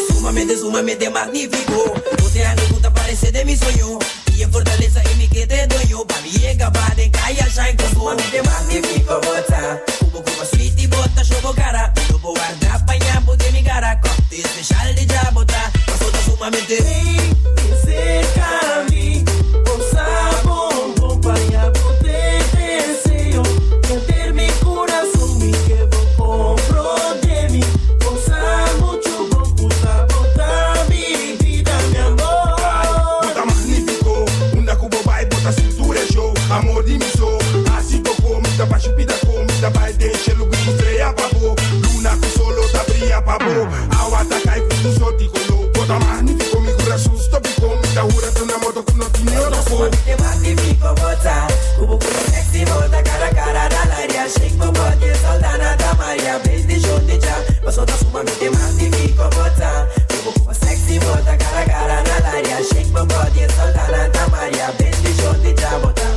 Sumamente sumamente magnifico Bo te angel cu ta parece den mi soño Y e fortaleza y mi ke te doño Pa mi yega ba den caya shine como Sumamente magnifico bo ta Cubo cubo sweet y bo ta show bo cara Mi no por warda paña bo den mi cara Cocktail special di dja bo ta Paso ta sumamente Hey, bin cerca mi, bo sa bon bon paña bo te deseo Henter mi curason mi ke bo comprende mi Bo sa mucho bon cu ta bo ta mi vida mi amor. Ay, bo ta magnifico, unda cu bo bay bo ta sinti e show Amor di mi so, haci poco, mi ta basha pida co Mi ta bay den shelu cu strea pa bo Luna cu solo ta bria pa bo Awa ta cay cu un sorti colo Bo ta magnifico, mi curason stopico Mi ta hura ta na moto cu no tin ni otro co. Sumamente magnifico bo ta Cubo cubo sexy bo ta Cara cara na laria Shake bo body Soldana ta Maria Bendicion di Jah Paso ta sumamente magnifico bo ta Cubo cubo sexy bo ta Cara cara na laria Shake bo body Soldana ta Maria Bendicion di Jah bo ta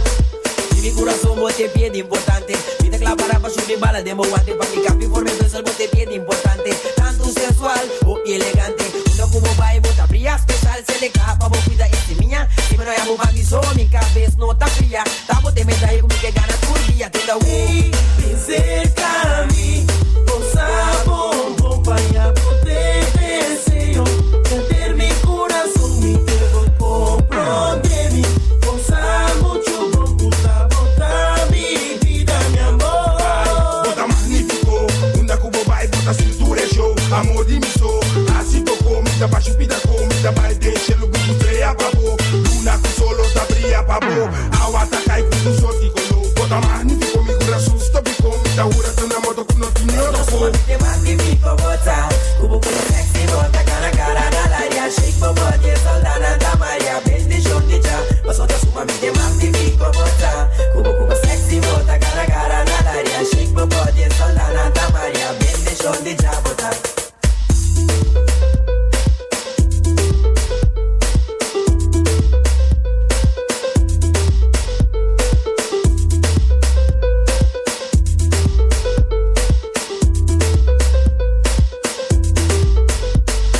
Di mi curason bo te bien importante Mi ta cla para pa shubi bala den bo guante Pa mi capi forme bezel bo te bien importante Tanto sensual hopi elegante Unda cu bo bay bo ta bria Special selecta pa bo cuida e semilla Si mi no haya bo bandi so mi cabes no ta fria Ta bo te medaya cu mi ke gana tur dia Tenda wo. Hey, bin cerca mi, bo sa bon bon paña bo te deseo Henter mi curason mi ke bo comprende mi Bo sa mucho bon cu ta bo ta mi vida mi amor. Ay, bo ta magnifico, unda cu bo bay bo ta sinti tur e show Amor di mi so, haci poco, mi ta basha pida co Mi ta bay den shelu cu strea pa bo Luna cu solo ta bria pa bo Awa ta cay cu un sorti colo Bo ta magnifico, mi curason stopico Mi ta hura ta na moto cu no tin ni otro co. Sumamente magnifico bo ta Cubo cubo sexy bo ta Cara cara na laria Shake bo body Soldana ta Maria Bendicion di Jah Paso ta sumamente magnifico bo ta Cubo cubo sexy bo ta Cara cara na laria Shake bo body Soldana ta Maria Bendicion di Jah bo ta.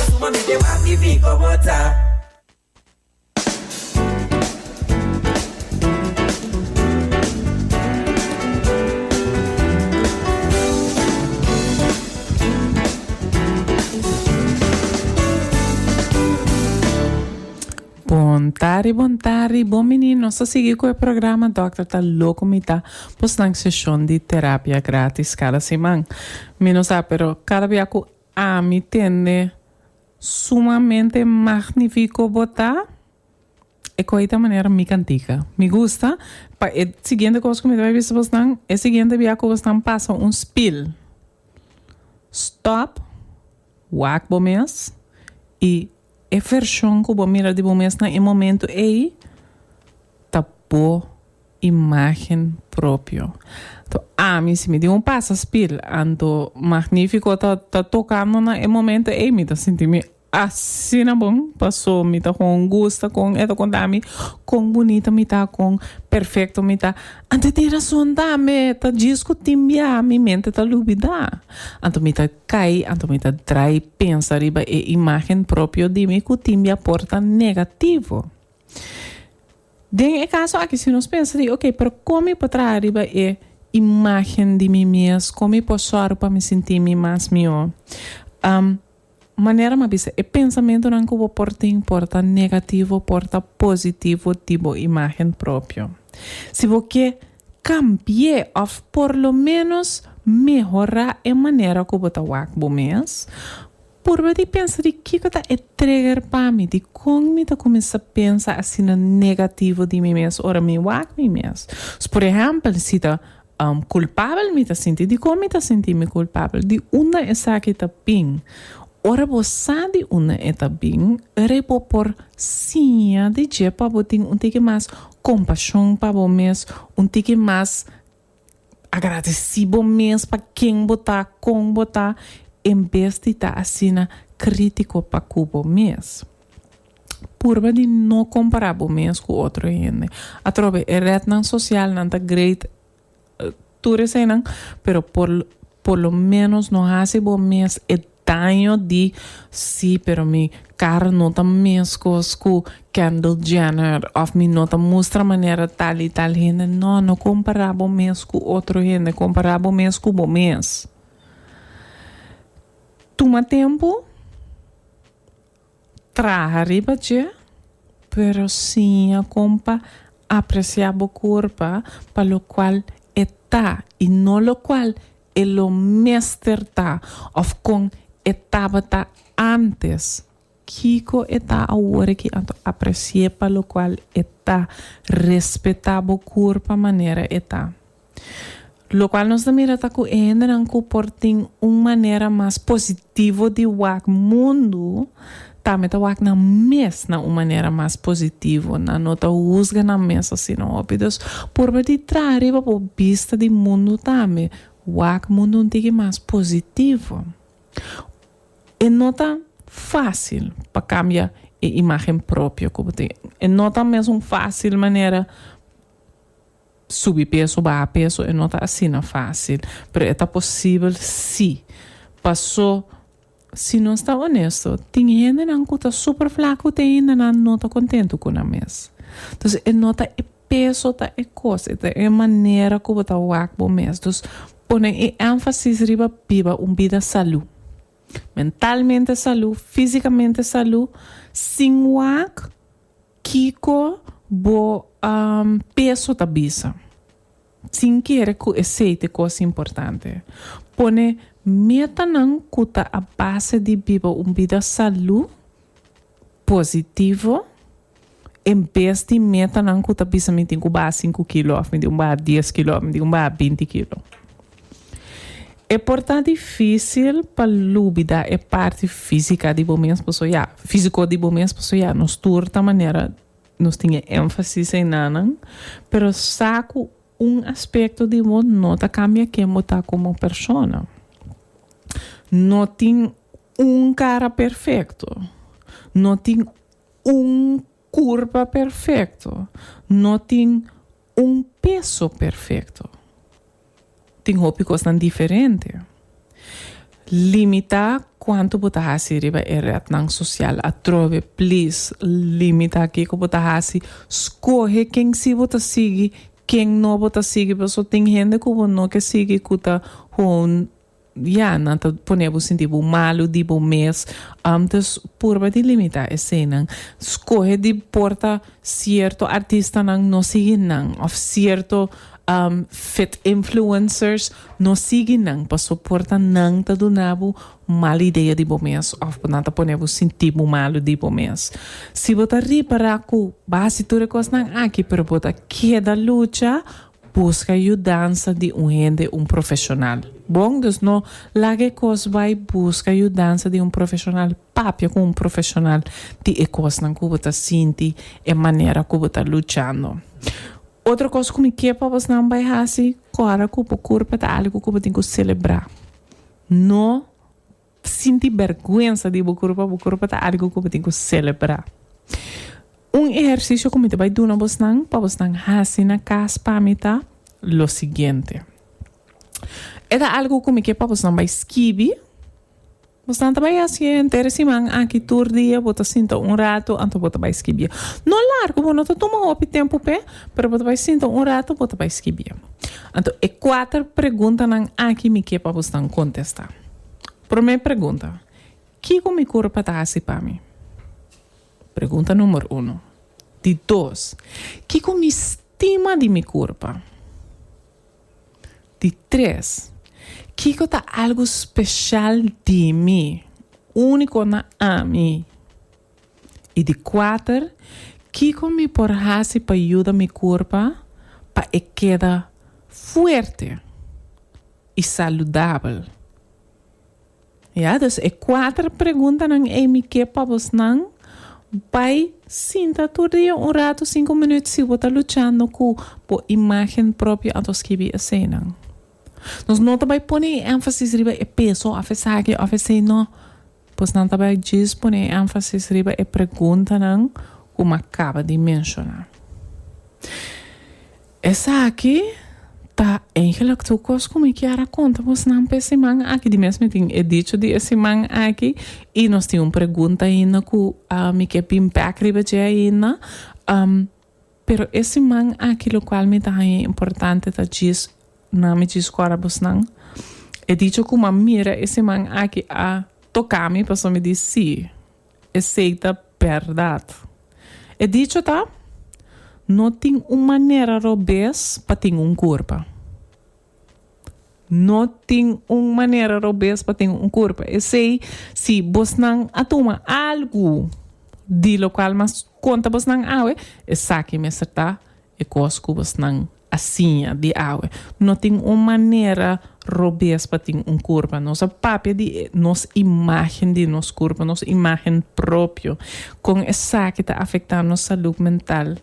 Sumamente magnifico bo ta. Tari, bon tari, bon bini. Nos ta sigui ku e programa Dòkter ta loko mi ta bosnan seshon di terapia gratis kada siman. Mi no sa pero kada bia ku ami tende sumamente magnifico bo ta, e koe ta manera mi kantika. Mi gusta pa e siguiente kos ku mi ta bai bisa bosnan, e siguiente bia ku bosnan pasa un spil, stòp, wak bo mes i E vershon ku bo mira di bo mes na e momentu ei ta bo imágen propio. Anto ami si mi tin un pasa spil anto Magnífiko ta ta tokando na e momentu ei mi ta sinti mi asina bon paso mi ta kon gusta kon e ta konta mi kon bunita mi ta kon perfekto mi ta. Anto e tin rason tambe ta djis ku tin bia mi mente ta lubida. Anto mi ta kai, anto mi ta drai pensa riba e imágen propio di mi ku tin bia por ta negativo. Den e kaso aki si nos pensa di oke, pero kon mi por traha riba e imágen di mi mes, kon mi por sòru pa mi sinti mi mas mihó? Manera mi a bisa, e pensamentunan ku bo por tin por ta negativo, por ta positivo di bo imágen propio. Si bo ke kambi'é òf por lo ménos mehorá e manera ku bo ta wak bo mes, purba di pensa di kiko ta e trigger pa mi, dikon mi ta kuminsá pensa asina negativo di mi mes ora mi wak mi mes. Por ehèmpel, si ta Kulpabel mi ta sinti. Dikon mi ta sinti mi kulpabel? Di unda esaki ta bin? Ora bo sa di unda e ta bin, ora bo por siña di dje pa bo tin un tiki mas kompashon pa bo mes, un tiki mas agradesí bo mes pa ken bo ta, kon bo ta, en bes di ta asina krítiko pa ku bo mes. Purba di no kompará bo mes ku otro hende. Atrobe, e retnan sosialnan ta great, tur eseinan, pero por por lo ménos no hasi bo mes e daño di, sí, pero mi kara no ta meskos ku Kendall Jenner òf mi no ta mustra manera tal i tal hende. No, no kompará bo mes ku otro hende, kompará bo mes ku bo mes. Tuma tempu. Traha riba dje, pero siña kon pa apresiá bo kurpa pa lokual e ta i no lokual e lo mester ta òf kon e tabata ántes. Kiko e ta awor aki anto apresi'é pa lokual e ta. Respetá bo kurpa manera e ta. Lokual nos ta mira ta ku e hendenan ku por tin un manera mas positivo di wak mundu, tambe ta wak nan mes na un manera mas positivo. Nan no ta husga nan mes asina hopi. Dus, purba di traha riba bo bista di mundu tambe. Wak mundu un tiki mas positivo. E no ta fásil pa kambia e imágen propio ku bo tin. E no ta mesun fásil manera. Subi peso, baha peso e no ta asina fácil, pero e ta posibel sí. Paso, si nos ta honesto, tin hendenan ku ta super flaku te ainda nan no ta kontentu ku nan mes. Entonces e no ta e peso ta e kos, e ta e manera ku bo ta wak bo mes. Dus pone e énfasis riba biba un bida salú. Mentalmente salú, físikamente salú, sin wak. Kiko bo peso ta bisa? Sin kere ku esei ta e kos importante. Pone metanan ku ta a base di biba un bida salú, positivo, en bes di metanan ku ta bisa mi tin ku baha sinku kilo òf mi tin ku baha dies kilo òf mi tin ku baha binti kilo. E por ta difísil pa lubida e parti físika di bo mes pasobra ya, físiko di bo mes pasobra ya nos tur ta manera nos tin e énfasis einanan, pero sa ku un aspekto di bo no ta kambia ken bo ta komo persona. No tin un kara perfekto, no tin un kurpa perfekto, no tin un peso perfecto. Tin hopi cosnan diferente. Limita cuanto bo ta haci riba e rednan social atrobe please limita kico bo ta haci scoge ken si bo ta sigui ken no bo ta sigui pasobra tin hende cu bo no ke sigui cu ta gewoon. ya, nan ta pone bo sinti bo malu di bo mes. Dus purba di limitá eseinan. Skohe di por ta sierto artistanan no sigui nan òf sierto fit influencers no sigui nan paso por ta nan ta duna bo mal idea di bo mes òf nan ta pone bo sinti bo malu di bo mes. Si bo ta ripará ku bo a hasi tur e kosnan aki pero bo ta keda lucha, Buska yudansa di un hende, un profeshonal. Bon, dus no laga e kos bai, buska yudansa di un profeshonal, papia ku un profeshonal di e kosnan ku bo ta sinti, e manera ku bo ta luchando. Otro kos ku mi ke pa bosnan bai hasi, kòrda ku bo kurpa ta algu ku bo tin ku selebrá. No Sinti bèrgwensa di bo kurpa, bo kurpa ta algu ku bo tin ku selebrá. Un ehersisio ku mi ta bai duna bosnan pa bosnan hasi na kas pa mi ta lo siguiente. E ta algu ku mi ke pa bosnan bai skibi. Bosnan ta bai hasi e henter e siman aki tur dia bo ta sinta un ratu anto bo ta bai skibié. No largu, bo no ta tuma hopi tempu p'e, pero bo ta bai sinta un ratu bo ta bai skibié. Anto e kuater preguntanan aki mi ke pa bosnan kontestá. Promé pregunta, Kiko mi kurpa ta hasi pa mi? Pregunta number uno. Di dos, Kiko mi stima di mi kurpa? Di tres, Kiko ta algu speshal di mi, úniko na ami? I di kuater, Kiko mi por hasi pa yuda mi kurpa pa e keda fuerte i saludabel? Ya, dus e kuater preguntanan ei mi ke pa bosnan bai sinta tur dia un ratu, sinku minüt, si bo ta luchando ku bo imágen propio anto skibi eseinan. Nos no ta bai pone e énfasis riba e peso òf esaki òf esei, no. Pues nan ta bai djis pone e énfasis riba e preguntanan ku m'a kaba di menshoná. Esaki ta eigenlijk tur kos ku mi kier a konta bosnan pa e siman aki. Di mes mi tin e dicho di e siman aki i nos tin un pregunta ainda ku mi ke bin bèk riba dje ainda. Pero e siman aki lokual mi ta haña importante ta djis na mi djis kòrda bosnan. E dicho ku m'a mira e siman aki a toka mi pasobra mi di sí, esei ta bèrdat. E dicho ta, No tin un manera robes pa tin un kurpa. No tin un manera robes pa tin un kurpa. Esei, si bosnan a tuma algu di lokual mas konta bosnan awe, esaki mester ta e kos ku bosnan a siña di awe. No tin un manera robes pa tin un kurpa. Nos a papia di nos imágen di nos kurpa, nos imágen propio, kon esaki ta afektá nos salú mental.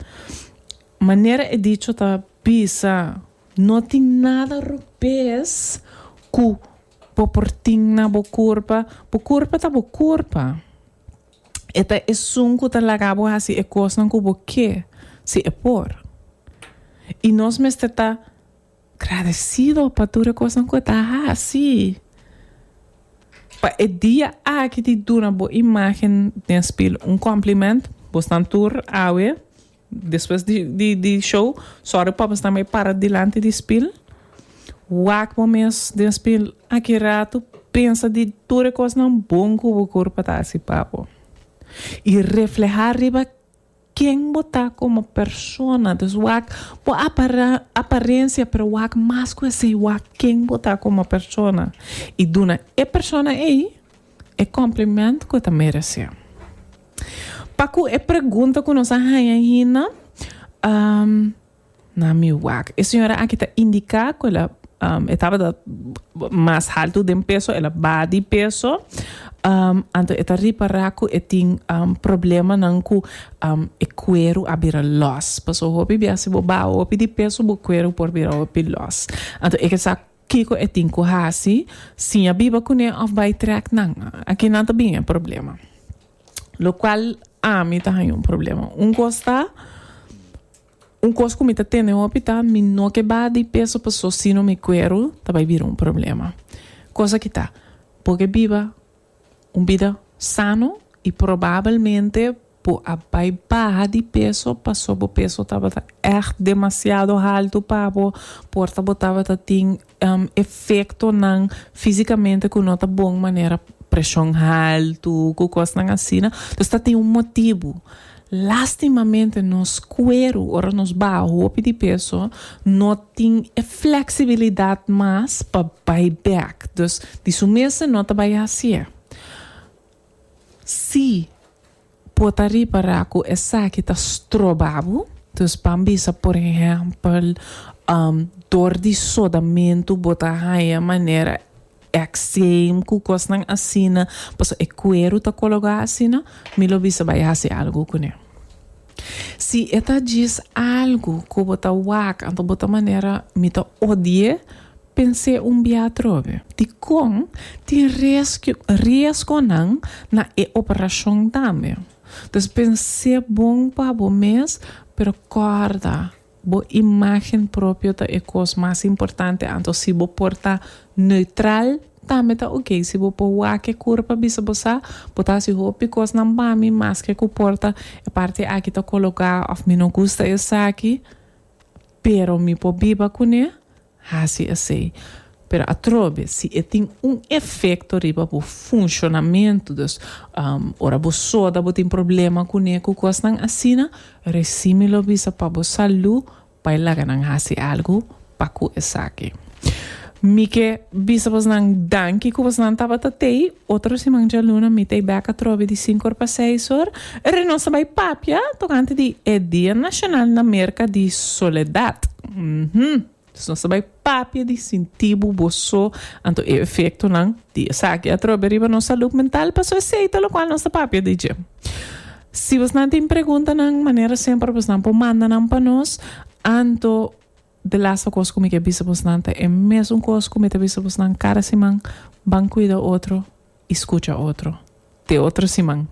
Manera e dicho ta bisa. No tin nada robes ku bo por tin na bo kurpa. Bo kurpa ta bo kurpa. E ta esun ku ta laga bo hasi e kosnan ku bo ke, si e por. I nos mester ta gradesido pa tur e kosnan ku e ta hasi. Pa e dia aki di duna bo imágen den spil un kompliment, bosnan tur awe. Despues di di di show, sorry pa bo sta mei para dilanti di spil. Wak bo mes den spil aki ratu, pensa di tur e kosnan bon ku bo kurpa ta hasi pa bo. I reflehá riba ken bo ta komo persona. Dus wak bo apara aparensia, pero wak mas ku esei, wak ken bo ta komo persona. I duna e persona ei e kompliment ku e ta meresé. Pa ku e pregunta ku nos a haña hina, na mi wak. E señora aki ta indiká ku el a e tabata mas haltu den peso, el a baha di peso, anto e ta ripará ku e tin problemanan ku e kueru a bira lòs. Pasobra hopi bia si bo baha hopi di peso bo kueru por bira hopi lòs. Anto e ke sa kiko e tin ku hasi, siña biba kuné òf bai trèk nan. Aki nan ta bin e problema. Lokual ami ta haña un problema. Un kos ta, un kos ku mi ta tene hopi ta mi no ke baha di peso paso sino mi kueru ta bai bira un problema. Kosa ki ta, bo ke biba un bida sano i probabelmente. Bo a bai baha di peso paso bo peso tabata ègt demasiado haltu pa bo. Por ta bo tabata tin efektonan físikamente ku no ta bon manera preshon haltu ku kosnan asina. Dus ta tin un motibu. Lastimamente nos kueru ora nos baha hopi di peso no tin e fleksibilidat mas pa bai bèk. Dus di su mes e no ta bai hasié. Si bo ta ripará ku esaki ta stroba bo, dus ban bisa por ehèmpel dor di sodamentu bo ta haña manera ekseem ku kosnan asina, pasobra e kueru ta kologá asina, mi lo bisa bai hasi algu kuné. Si e ta djis algu ku bo ta wak anto bo ta manera mi ta odi'é, Pens'é un bia atrobe. Dikon tin riesgonan na e operashon tambe? Dus pens'é bon pa bo mes, pero kòrda, bo imágen propio ta e kos mas importante. Anto si bo por ta neutral tambe ta oké. Si bo por wak e kurpa bisa bo sa, bo ta hasi hopi kosnan pa mi maske ku por ta e parti aki ta koloká òf mi no gusta esaki, pero mi por biba kuné. Hasi esei. Pero atrobe, si e tin un efekto riba bo funshonamentu, dus ora bo soda bo tin problema kuné ku kosnan asina, resi mi lo bisa pa bo salú bai laga nan hasi algu pa ku esaki. Mi ke bisa bosnan danki ku bosnan tabata tei. Otro siman djaluna mi tei bek atrobe di sinku or pa seis or. Ere nos ta bai papia tokante di e Dia Nashonal na Merka di Soledat. Uhum. Dus nos ta bai papia di sinti bo bo so, anto e efektonan di esaki atrobe riba nos salud mental, pasobra esei ta lokual nos ta papia di dje. Si bosnan tin preguntanan, manera semper bosnan por manda nan pa nos, anto de laatste kos ku mi ke bisa bosnan ta e mesun kos ku mi ta bisa bosnan kada siman, ban kuida otro i skucha otro. Te otro siman.